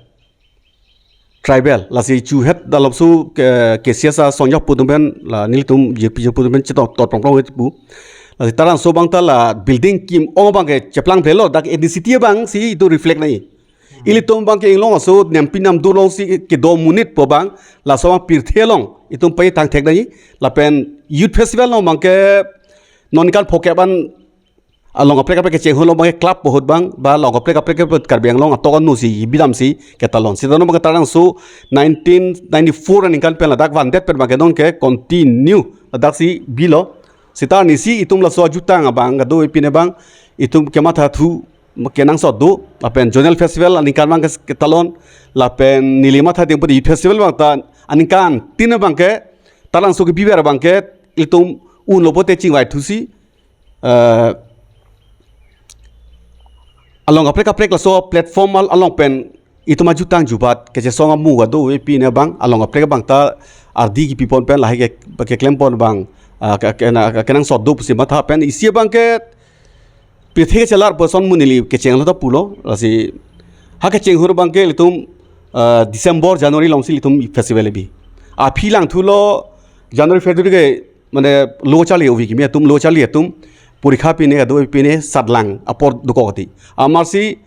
Tribal, lasi chuhet dalopsu ke, K C S asong jok pu atum pen, la nelitum J P jok pu atum pen chetok tot prong prong pu. Tarangso abang ta la building kim-ong abang ke cheplang phlelo, dak ethnicity abang si itum reflect nangji. Ilitum abang ke inglong aso nempi namdu along si kedo monit pu abang, laso abang pirthe along itum pai tang thek nangji. Lapen youth festival along abang ke non ningkan phokep an along kaprek kaprek kecheng ahut along abang ke club ahut abang, ba along kaprek kaprek ke Karbi Anglong atok anu si bidam si ketalon. Seta non abang ke Tarangso nineteen ninety-four aningkan pen ladak vandet pen abang ke non ke continue ladak si bilo. Seta arnisi itum laso ajutang abang kadokave pine abang itum kematha thu kenangsot do, lapen zonal festival aningkan abang ke ketalon, lapen neli matha ding pute youth festival abang ta aningkan tin abang ke Tarangso kebiver abang ke itum unlo pute chingvai thusi, eh, along kaprek kaprek laso platform al-, along pen itum ajutang jubat kechesong amu kadokave pine abang along kaprek abang ta ardi kipipon pen lahai ke, keklempon abang, ah, ke, ke, na, ke, kenangsot do pusi matha pen isi abang ke pirthe kechelar person mu neli kecheng lo ta pulo, lasi ha kecheng ahut abang ke ilitum, ah, December, January along si ilitum festival bi. Aphi lang thulo January, February ke mane lo charli uvi kimi atum lo charli atum porikha pine kadokave pine satlang apor dokok ati. Amarsi,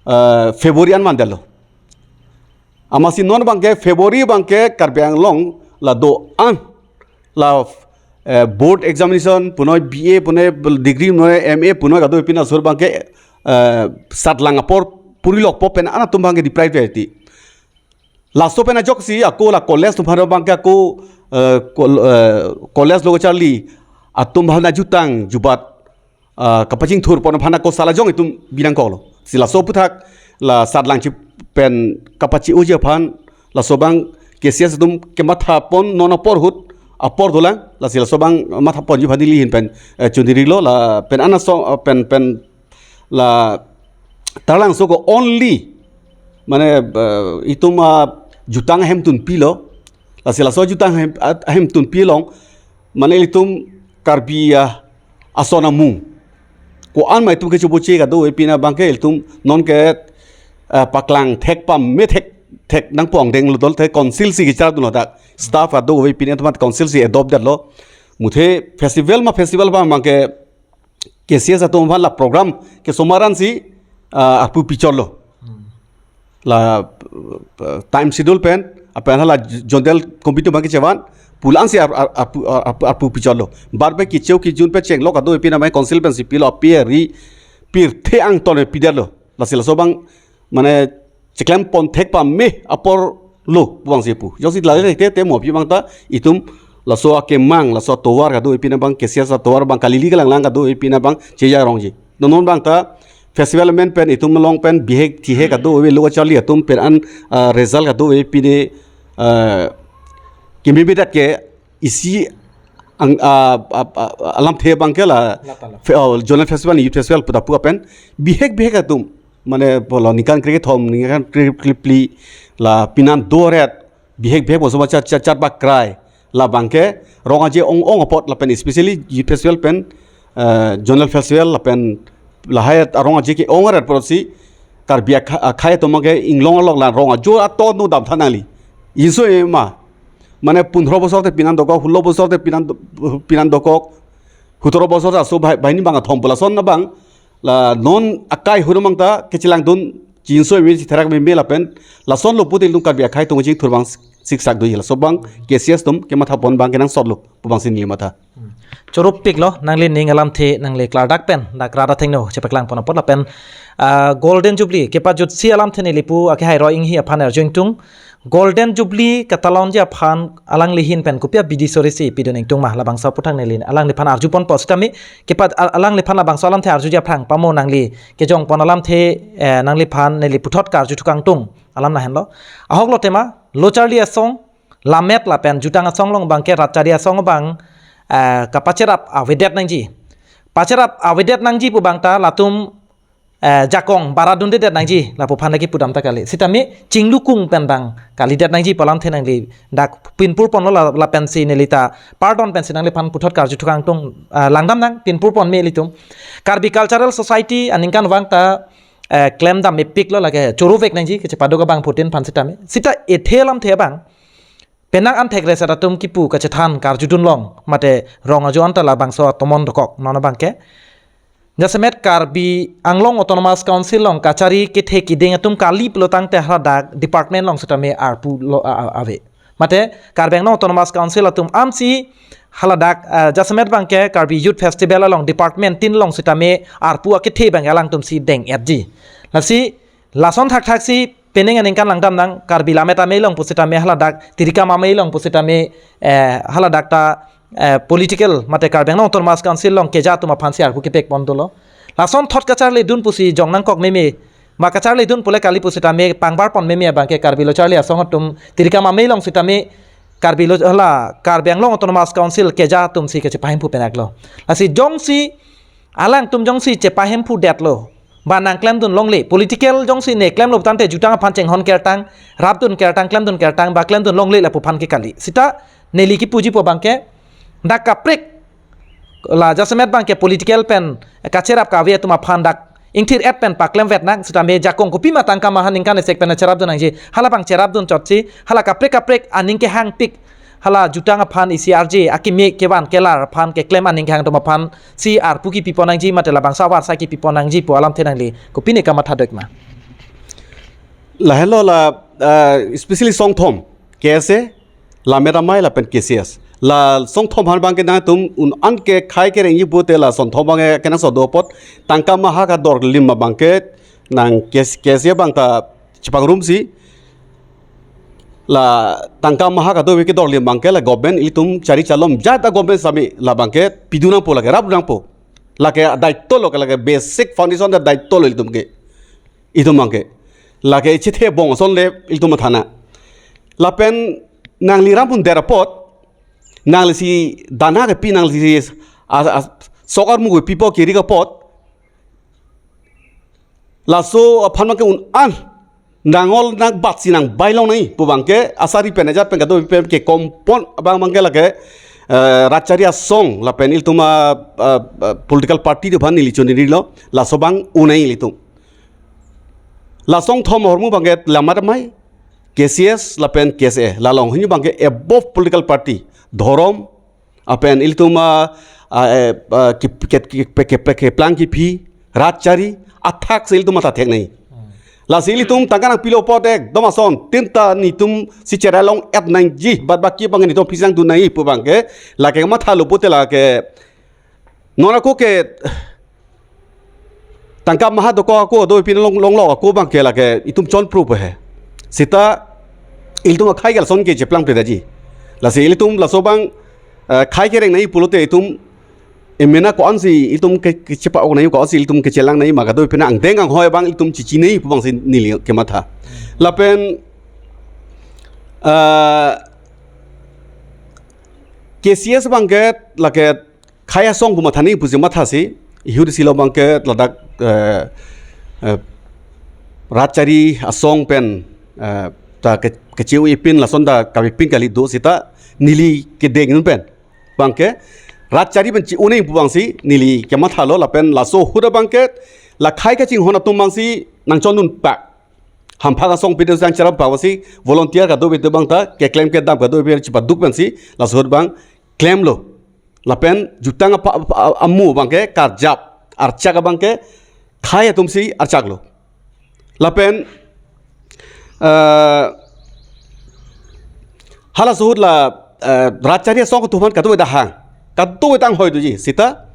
eh, February an mandalo. Amarsi non abang ke February abang ke Karbi Anglong la do-an la, eh, board examination punoi B A punoi degree punoi M A punoi kadokave pine asor abang ke, eh, satlang apor puri lokpo pen an atum abang ke deprive ati. Laso pen ajoksi ako la college atum aphan abang ke ako, eh, kol-, eh, college lo charli atum aphan ajutang jubat, ah, kapachingthurpon aphan ako salajong itum binangkoklo. Si laso aputhak la satlang chi pen kapachi-oji aphan laso abang K C S atum kemathapon non apor ahut apor dolang, lasi laso abang mathaponji aphan neli ahin pen, eh, chundiri lo lapen anaso, eh, pen, pen la Tarangso ko only mane, eh, itum, ah, jutang ahemtun pilo, lasi laso jutang ahem, ah, ahemtun pi along mane itum Karbi, ah, ason amu ko-an ma itum kechoboche kadokave pine abang ke itum non ke, ah, paklang thek pame thek thek nangpong denglo, dol te council si kechar dunlo dak staff kadokave pine atum council si adopt detlo. Muthe festival ma festival abang abang ke K C S atum aphan la program kesomaran si, ah, arpu pichotlo. La, uh, time schedule pen, apen hala zonal committee abang kechevan pulang si ar-, ar-, arpu, ar-, arpu, arpu pichotlo. Bar pe kicheu kijun pe chenglok kadokave pine amai council pen si pilo, api ri pirthe angton pidetlo. Lasi laso abang mane cheklempon thek pame apor lo pu abang si pu. Jongsi lale te te mo pi abang ta itum laso akemang, laso atovar kadokave pine abang, K C S atovar abang kalili kalanglang kadokave pine abang cheja rongji. Non non abang ta festival amen pen itum along pen bihek thihek kadokave lo charli atum pen an, ah, result kadokave pine, ah, kimibidat ke isi ang, ah, ah, ah, alamthe abang ke la Lata lo. Fe-, oh, zonal festival, youth festival puta pu apen bihek bihek atum mane pulo ningkan krekethom, ningkan kre-, krephli la penan doret bihek bihek bosoma chat chat chat bakrai la abang ke rong aje ong-ong apot lapen especially youth festival pen, eh, zonal festival lapen lahai arong aje ke-ong arat apotsi Karbi akha-, akhai atum ke inglong along la rong ajo ato no damtha nangli. Inso ema mane pundro bosor te penan dokok, hulo bosor te penan do-, penan dokok, hutoro bosor aso bai-, baini abang athom pu lason abang la non akai ahut abang ta kechelangdun chinso emi chitherak meme lapen lason lo pute itum Karbi akhai atum chingthur abang siksak do, laso abang K C S atum kemathapon abang kenangsotlo pu abang si neli matha. Choro piklo nangli ning alamthe nangli klardak pen dak rat athengno chepaklangpon apot lapen, ah, Golden Jubilee kepajutsi alamthe neli pu akehai Roy Enghi aphan arju ingtung. Golden Jubilee katalonji aphan alangli ahin pen kopi abidi sori si pidun ingtung ma, labangso aputhak neli alangliphan arjuponpo sitame kepa-, al-, alangliphan labangso alamthe arjuji aphrang pamo nangli kejongpon alamthe, eh, nangliphan neli puthot karju thukangtung alam lahenlo. Ahok lo tema lo charli asong, lammet lapen jutang asong along abang ke rat chari asong abang, eh, kapacherap avedet nangji. Pacherap avedet nangji pu abang ta latum, eh, jakong bara dundedet nangji lapu aphan lake pudam ta kali. Sitame chinglukung pen abang kalidet nangji pu alamthe nangli dak pinpurponlo la, lapensi neli ta pardon pensi nangliphan puthot karju thukangtung, eh, langdam nang pinpurpon me ilitum. Karbi Cultural Society aningkanvang ta, eh, klemdam mepiklo lake choro vek nangji kechepaduk abangphutin aphan sitame. Seta ethe alamthe abang penang an thekre seta atum kipu kachethan karjudun long mate rong ajo anta labangso atomon dokok non abangke. Jasemet Karbi Anglong Autonomous Council along kachari kethe kiding atum kali pulotangte haladak department along sitame arpu lo a- a- ave. Mate Karbi Anglong Autonomous Council atum ansi haladak, ah, jasemet abangke Karbi Youth Festival along department tin along sitame arpu akethe abangke alangtum si deng-etji. Lasi lason thakthak si pening aningkan langdam nang, Karbi Lammet Amei along pusitame haladak, Tirikam Amei along pusitame, eh, haladak ta, eh, political mate Karbi Anglong Autonomous Council along keja atum aphan si arpu kepek pon dolo. Lason thot kacharlidun pusi jong nangkok meme, ma kacharlidun pule kali pusitame pangbar pon meme abangke Karbi Lo Charli Asong atum Tirikam Amei along sitame Karbi Lo hala Karbi Anglong Autonomous Council keja atum si kachepahemphu penaklo. Lasi jongsi alangtum jongsi chepahemphu detlo, ba nangklemdun longle, political jongsi ne klemlo tangte jutang aphan chenghon kertang, rapdun kertang, klemdun kertang, ba klemdun longle lapu aphan ke kali. Sita neli kipuji pu abangke, dak kaprek, la jasemet abangke political pen kacherap kave atum aphan dak ingthir-et pen paklem vet nang, sitame jakong kopi ma tangka maha ningkan esek pen cherapdun nangji, hala abang cherapdun chotsi, hala kaprek kaprek aning kehangpik, hala jutang aphan isi arje, akimi kevan kelar aphan keklem aning kehang atum aphan si arpu kipi pon nangji mate labangso avarsai kipi pon nangji pu alamthe nangli kopine kamatha dokma? Lahelo la, ah, especially songthom, K S A, Lammet Amei lapen K C S. La songthom aphan abangke nangtum un an ke khai kerengji pute la songthom abangke kenangsot do apot tangka maha kadorlim abangke nang K S, K S A abang ta chepangrumsi la tangka maha kadokave kedorlim abangke la government ilitum chari chalom jat a government sami la abangke pidun nangpo, lake rapdun nangpo. Lake daitolo ke, lake basic foundation ta daitolo ilitum ke. Itum abangke. Lake chethe bong ason le ilitum mathana. Lapen nangli rampun der apot, nangli si dana kepi, nangli si a- a- sok armu kepipo kiri ke apot, laso aphan abangke un an nangol nangbatsi nangbai long nai pu abangke asari pen ajat pen kadokave pen kekompon abang abangke lake, eh, Rat Chari Asong lapen ilitum a, a, a, political party atum aphan neli chonirilo, laso abang un nai ilitum. La songthom ahormu abangke Lammet Amei, K C S lapen K S A, la longhini abangke above political party, dhorom, lapen ilitum a, a, eh, a, kep- kep- kep- kep- keplang kephi, rat chari, athak si ilitum matha thek nai. Lasi ilitum tangka nangpilo apot ekdom ason, tinta netum si cherai long-et nangji, bad baki abang netum phisang dun nai pu abangke, lake mathalo pute lake, non ako ke, tangka maha dokok ako, do pin long long lo ako abangke lake itum chonpru pu he. Sita ilitum akhai ke lason ke cheplang pledetji. Lasi ilitum laso abang, eh, khai kereng nai pulote itum emena ko-ansi ilitum ke, kechepa-ok nai, ko-ansi ilitum kechelang nai, ma kadokave pen angdeng anghoi abang ilitum chichi nai pu abangsi neli kematha. Lapen, eh, K C S abangke lake khai asong pu matha nai pusi mathasi, ihut silo abangke ladak, eh, eh, rat chari asong pen, eh, ta ke- kecheu ipin lason ta kavepin kali do sita neli kedeng un pen abangke rat chari pen chi-un nai pu abangsi neli kemathalo lapen laso ahut abangke la khai kachinghon atum abangsi nangchondun pak. Hamphang asong pide sang cherap pak abangsi volunteer kadokave abang ta keklem kedam kadokave chipaduk pensi laso ahut abang klemlo. Lapen jutang apa, apa, amu abangke karjap, archak abangke khai atumsi archaklo. Lapen, eh, halaso ahut la, eh, rat chari asong atum aphan kadokave ta hang, kadokave ta anghoi doji. Sita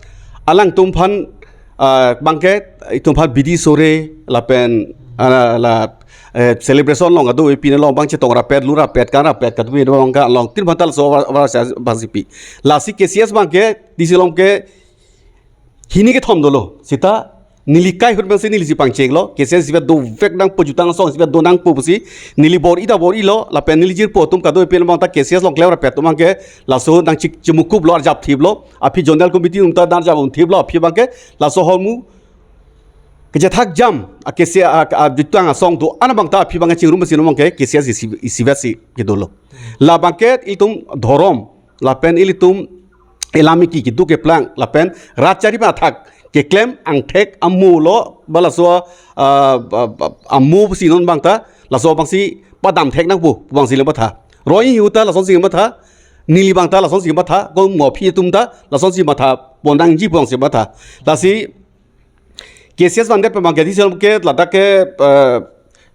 alangtum aphan, eh, abangke itum aphan bidi sore lapen, ah, la, eh, celebration along kadokave pin along abang chetong rapet, lu rapet, kan rapet, kadokave abang ka along tin aphan ta laso avar- avar sa- abangsi pi. Lasi K C S abangke D C along ke hini kethom dolo. Sita neli kai ahut pensi neli si pangchenglo, K C S isivet dovek nangpo, jutang asong isivet do nangpo pusi neli bor-i ta bor-ilo, lapen neli jirpo atum kadokave pin abang ta K C S along klem rapet atum abangke laso nangchik chimukuplo, arjap thiplo, aphi zonal committee atum ta nang arjap un thiplo, aphi abangke laso ahormu kechethak jam a K C S a, a, jutang asong do-an abang ta aphi abangke chingrum si non abangke K C S isi- isivet si kedolo. La abangke itum dhorom lapen ilitum elamiki keduk keplang lapen rat chari pen athak keklem angthek amu lo, ba laso, ah, ah, ah, amu si non abang ta laso abangsi padam thek nangpo pu abangsi le matha. Roi hi uta lasonsi matha, neli abang ta lasonsi matha, ko mo aphi atum ta lasonsi matha, ponangji pon si matha. Lasi K C S abang det pemang gedi sel ke ladak ke, eh,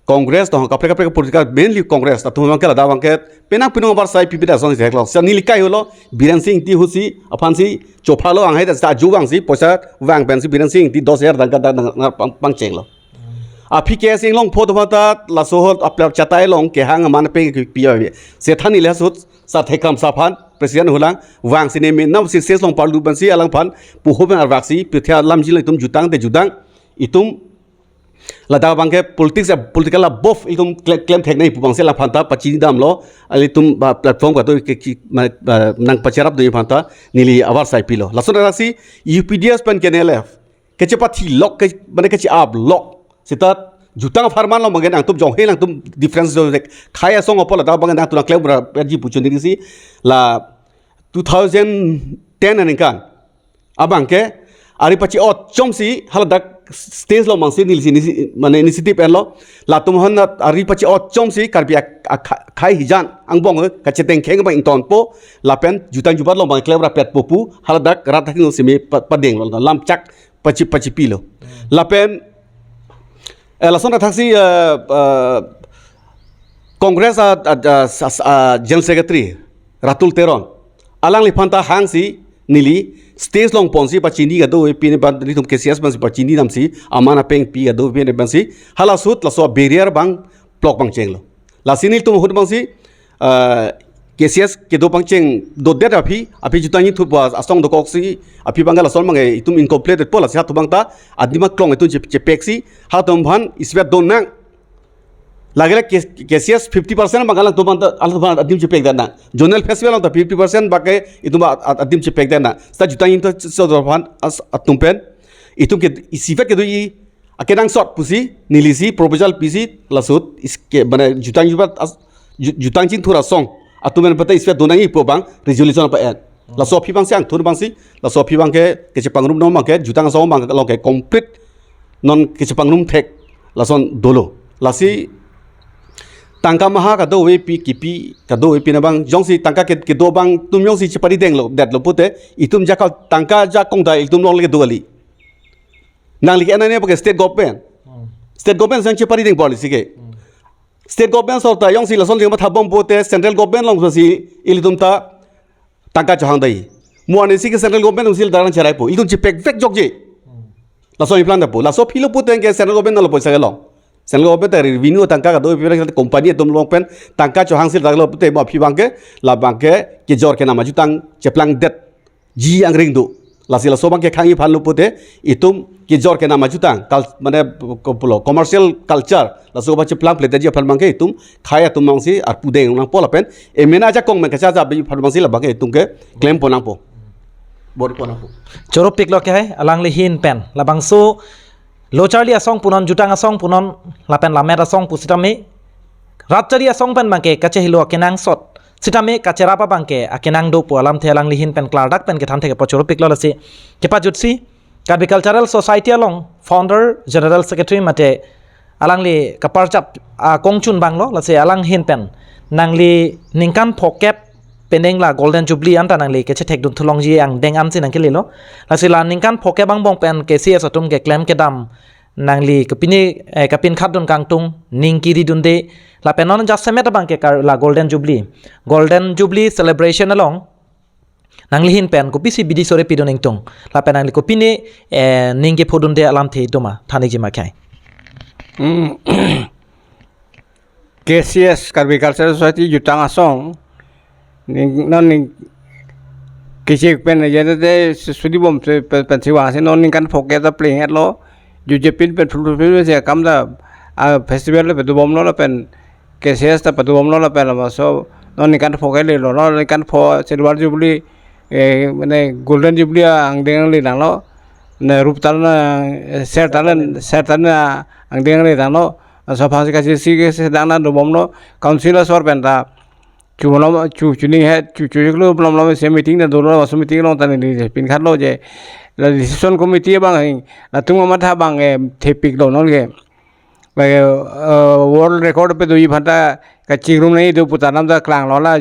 Congress to kaprek kaprek political, mainly Congress atum abang ke ladak abang ke penang pinung abar sai pipi da song si heklo. Sa neli kai holo Biren Singh Engti ahut si aphan si chopha lo, anghai ta sta ju vang si poisa vang pensi Biren Singh Engti dos hajar tangka dak nang nang pang pangcheng lo. Aphi K S Englongpo atum ta laso ahut apla chatai along kehang aman pen ke pi ave. Sethan neli ahut Sar Thekramsa aphan president hulang vang si ne me nam si ses long parlu pensi alangphan puho pen arvak si pithia lamji lang itum jutang te jutang itum ladak abang ke politics, political abof itum klem, klem thek nai pu abang si alangphan ta pachini damlo, alitum ba platform kado ke ki, ma, ba, nang pacharap do aphan ta neli abar sai pilo. Lason arak si U P D S pen K N L F kechepathi lok ke, mane keche-ap lok. Seta jutang apharman along abang ke nangtum jonghe nangtum difference do dek. Khei asong apot ladak abang ke nangtum nangklem ra perji pu choniri si la two thousand ten aningkan abang ke ari pachi-ot chom si haladak stage along abang si neli si, neli si, mane initiative enlo. Latum aphan ari pachi-ot chom si Karbi ak-, ak-, khei hijan angbong kachetengkheng abang ingtonpo lapen jutang jubat along abang klem ra petpo pu haladak rat hati no simi pa-, padenglo, lamchak pachi-, pachipilo. Lapen, eh, lason athak si, eh, eh, Congress a, a, a, sa-, sa-, a, General Secretary Ratul Teron alangliphan ta hang si neli stage along ponsi pachini kado epine ban nelitum K C S pensi pachini damsi aman apeng pi kado epine pensi hala ahut laso barrier abang block pangchenglo. Lasi nelitum ahut abang si, ah, K C S kedo pangcheng dodet aphi, aphi jutang ni thupo asong dokok si, aphi abang ke lason abang ke itum incomplete po lasi halatum abang ta adim aklong itum che-, chepek si, halatum aphan isipet donang. Lagile K-, K C S fifty percent abang ke alangtum abang ta, alangtum aphan adim chepek danang. Zonal festival along ta fifty percent abang ke itum a-, a-, adim chepek danang. Seta jutang ni thu so aphan as-, atum pen itum ke isipet kedo-i akenangsot pusi neli si proposal pisi laso ahut iske mane jutang jubat as-, ju-, jutang chingthur asong atum pen pata isipet donangji pu abang resolution apa en. Laso aphi abang si angthur abang si, laso aphi abang ke kechepangrum non abang ke jutang asong abang along ke complete non kechepangrum thek lason dolo. Lasi tangka maha kado-ve pi kipi kado-ve pi na abang jongsi tangka ke-, kedo abang atum jongsi chepari denglo detlo pute itum jakal tangka jakong da itum along le kedo kali. Nangli ke anane pakai state government. State government sang chepari deng policy ke. State government sorta jongsi lason jeng matha bom pote central government along si ilitum ta tangka chohang dai. Mo anisi ke central government along si daran cherai po. Ilitum chepek vek jokje. Laso iplang dapo. Laso aphi lo pote ke central government nalo poisa kelong. Central government ta revenue tangka kado pi company atum along pen tangka chohang si daglo pote mo aphi abang ke labang ke kejor kenam ajutang cheplang det ji angring do. Lasi laso abang ke khang-i aphan lo pote itum kejor kenam ajutang kal mane kopulo commercial culture laso abang cheplang plete ji aphan abang ke itum khei atum along si arpu deng nangpo lapen emena ajakong pen kacha ja bi aphan abang si labang ke itum ke klem pon nangpo. Bor pon nangpo. Choro piklo ke hai alangli ahin pen labangso lo charli asong punon jutang asong punon lapen lammet asong pusitame rat charli asong pen abang ke kachehelo akenangsot sitame kacherap abang ke akenang do pu alamthe alangli ahin pen klardak pen kethan thek apot choro piklo lasi kepajutsi Karbi Cultural Society along founder general secretary mate alangli kaparchap akongchun abang lo lasi alang ahin pen nangli ningkan phokep penang la Golden Jubilee anta nangli kechethek dun thulongji angdeng ansi nangkelelo. Lasi la ningkan phokep angbong pen K C S atum keklem kedam nangli kepine, eh, kapinkhat dun kangtung ning kiri dunde lapen non jasemet abang ke kar la Golden Jubilee. Golden Jubilee celebration along nangli ahin pen kopisi bidi sore pidun ingtung lapen nangli kopine, eh, ning kepho dunde alamthe doma thaniji ma khei. Hmm. K C S, Karbi Cultural Society, jutang asong ning, non ning kechek pen jate te sudi bom se pe-, pensi vangsi non ningkan phokep ta plenglo. Jutje pin pen phlu phlu se kam ta, ah, festival le padu bomlo lapen K C S ta padu bomlo lapen labangso non ningkan phokep lelo, non ningkan pho silver jubilee, eh, mane Golden Jubilee angdeng le nanglo. Ne rup tal na, eh, ser tal na, ser tal na angdeng le nanglo. Laso aphan si kasi si ke sedang na dobomlo, council asor pen ta chu malom chu chuning he chu chu lo malom malom se meeting na dolo, laso meeting along ta neli pinkhatlo je la decision committee abang hing latum amatha abang, eh, thepiklo non ke. Bagi, eh, world record pe doji aphanta kachingrum nangji do pu ta alam ta klanglo la,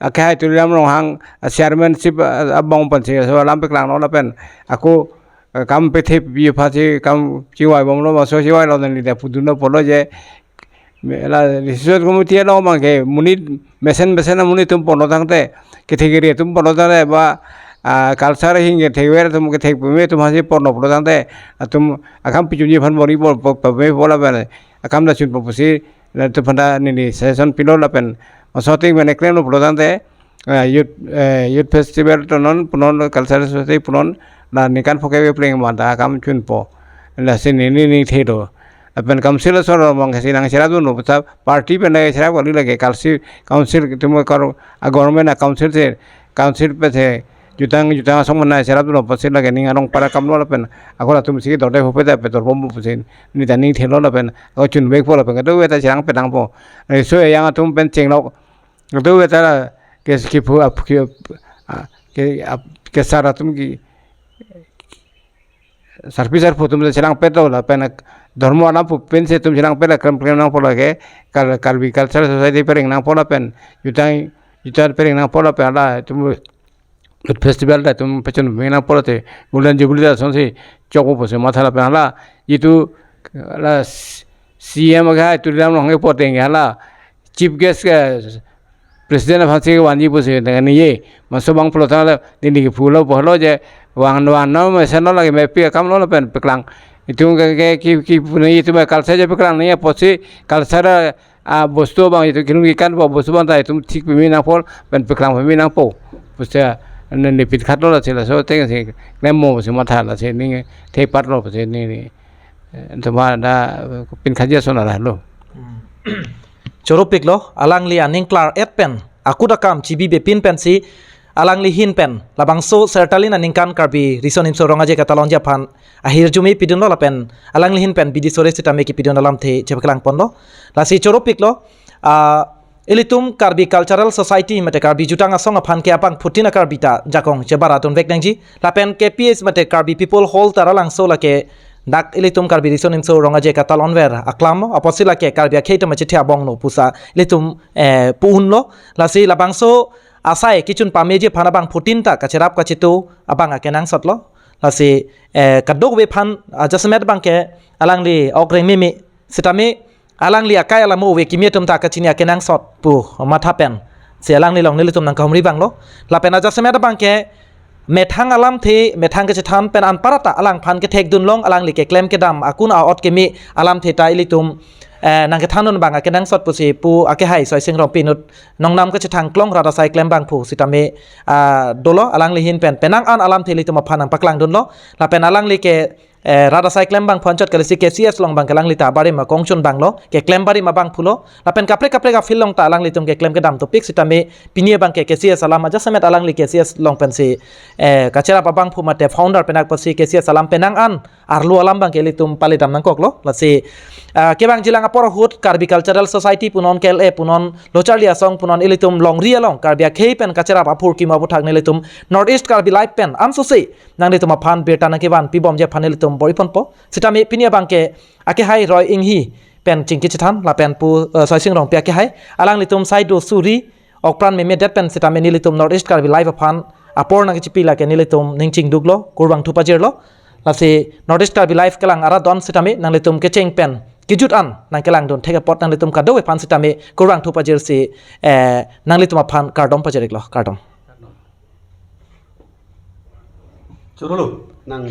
akehai Tuliram Ronghang, ah, chairmanship, ah, abang pensi so alam paklanglo lapen ako, eh, kam pethe pi aphansi kam chingvaibomlo, maso chingvailo neli ta pudunlo pulo je, me-, la decision committee along abangke monit mesen mesen amonit atum ponlo tangte, kethek kere atum ponlo tangte ba, ah, culture ahin kethekver atum kethek peme atum aphansi ponlo pulo tangte, atum akam pachunji aphan bor-i bor-, po-, peme pu lapen akam ta chunpo pusi, latum aphanta neli suggestion pilo lapen osoting mene klemlo pulo tangte, ah, youth, eh, youth festival tonon punon cultural society punon la ningkan phongkep pleng manta akam chunpo. Lasi neli ningthelo. Lapen council asor abangsi nangcherapdunlo puta party pen nangcherap kali lake, council, council atum kar-, a government a council si, council pensi jutang jutang asong mana cherapdunlo pusi lake ning arong para kamlo lapen ako latumsi dorde hope ta petor bom pusi neli ta ningthelo lapen ako chunvekpo lapen kadokave ta cherang penangpo. Riso ejang atum pen chenglok, kadokave ta la ke kiphu ap-, ki ap-, ah, ke ap-, kesar atum ke sarpi sarpo atum ta chelangpetlo lapen ak-, dhormo alam pu pensi atum chelangpet la klem klem nangpo lake, Kar-, Karbi Cultural Society pereng nangpo lapen jutang jutang pereng nangpo lapen hala atum youth festival ta atum pachun meng nangpo late Golden Jubilee ta asonsi chokpo pusi matha lapen hala itum la s-, C M akehai Tuliram Ronghang ke poteng hala chief guest ke president aphansi vanji pusi nangji, maso abang pulo tangte neli ke pulo pulo je vang vang no mesen lo lake mepi akamlo lapen paklang. Itum ke, ke, ki, ki pu nangji, itum culture je paklang nangji apotsi culture, ah, bostu abang itum kelun kekan pu bostu abang ta itum thik peme nangpo pen paklang peme nangpo pusi, ah, ne, ne pin khatlo lasi laso atengsi klemmo pusi matha lasi ningthepatlo pusi neli, eh, tuma da, eh, pin khatji ason arlo. Hmm. Choropiklo, alangli aning klar-et pen akut akam chibibepin pensi alangli ahin pen labangso Sertalin aningkan Karbi Riso Nimso Rong Aje Katalonji aphan ahirjume pidunlo lapen alangli ahin pen bidi sore sitame kipidun alamthe chepaklangponlo. Lasi choropiklo, ah, ilitum Karbi Cultural Society mate Karbi Jutang Asong aphan ke abangphutin a-Karbi ta jakong chebara dunvek nangji. Lapen K P H mate Karbi People Hall Taralangso lake dak ilitum Karbi Riso Nimso Rong Aje Katalonver aklamlo, apotsi lake Karbi akhei atum achethe abonglo pusi ilitum, eh, pu-unlo. Lasi labangso asai kechun pameji aphan abangphutin ta kacherap kachetu abang akenangsotlo. Lasi, eh, kadokave aphan, ah, jasemet abangke alangli ok rengmeme sitame alangli akai alamo ove kimi atum ta kachini akenangsot pu matha pensi alangli along nelitum nangkahumri abanglo. Lapen ajasemet abangke methang alamthe, methang kachethan pen anparta alangphan kethekdunlong, alangli keklem kedam akun a-ot keme alamthe ta ilitum, eh, nangkethandun abang akenangsot pusi pu akehai Soising Rongpi inut nongnam kachethang klong rat asai klem abangphu sitame, ah, dolo, alangli ahin pen penang an alamthe ilitum aphan nangpaklangdunlo. Lapen alangli ke, eh, rat asai klem abangphu anchot kalisi K C S along abangke alangli ta barim akongchun abanglo, keklem barim abangphulo. Lapen kaprek kaprek a-field along ta alanglitum keklem kedam topik sitame pini abangke K C S alam ajasemet alangli K C S along pensi, eh, kacherap abangphu mate founder pen apotsi K C S alam penang an arlo alam abangke ilitum palidam nangkoklo. Lasi, ah, kevangjilang apor ahut Karbi Cultural Society punon, K L A punon, lo charli asong punon, ilitum longri along Karbi akhei pen kacherap aphurkimo aputhak nelitum North East Karbi Live pen amsosi nanglitum aphan birta nangkevan pibomji aphan nelitum bor-iponpo. Sitame pini abangke akehai Roy Inghi pen chingki chethan lapen pu, eh, Soising Rongpi akehai, alanglitum sai do suri okpran memedet pen sitame nelitum North East Karbi Live aphan apor nangkechipi lake nelitum ning chingduklo, kurvangthu pajirlo. Lasi North East Karbi Live kelang arat don sitame nanglitum kecheng pen kejut an nangkelangdun thek apot nanglitum kadokave aphan sitame kurvangthu pajirsi, eh, nanglitum aphan kardom pajir-iklo, kardom. Chorolo, nang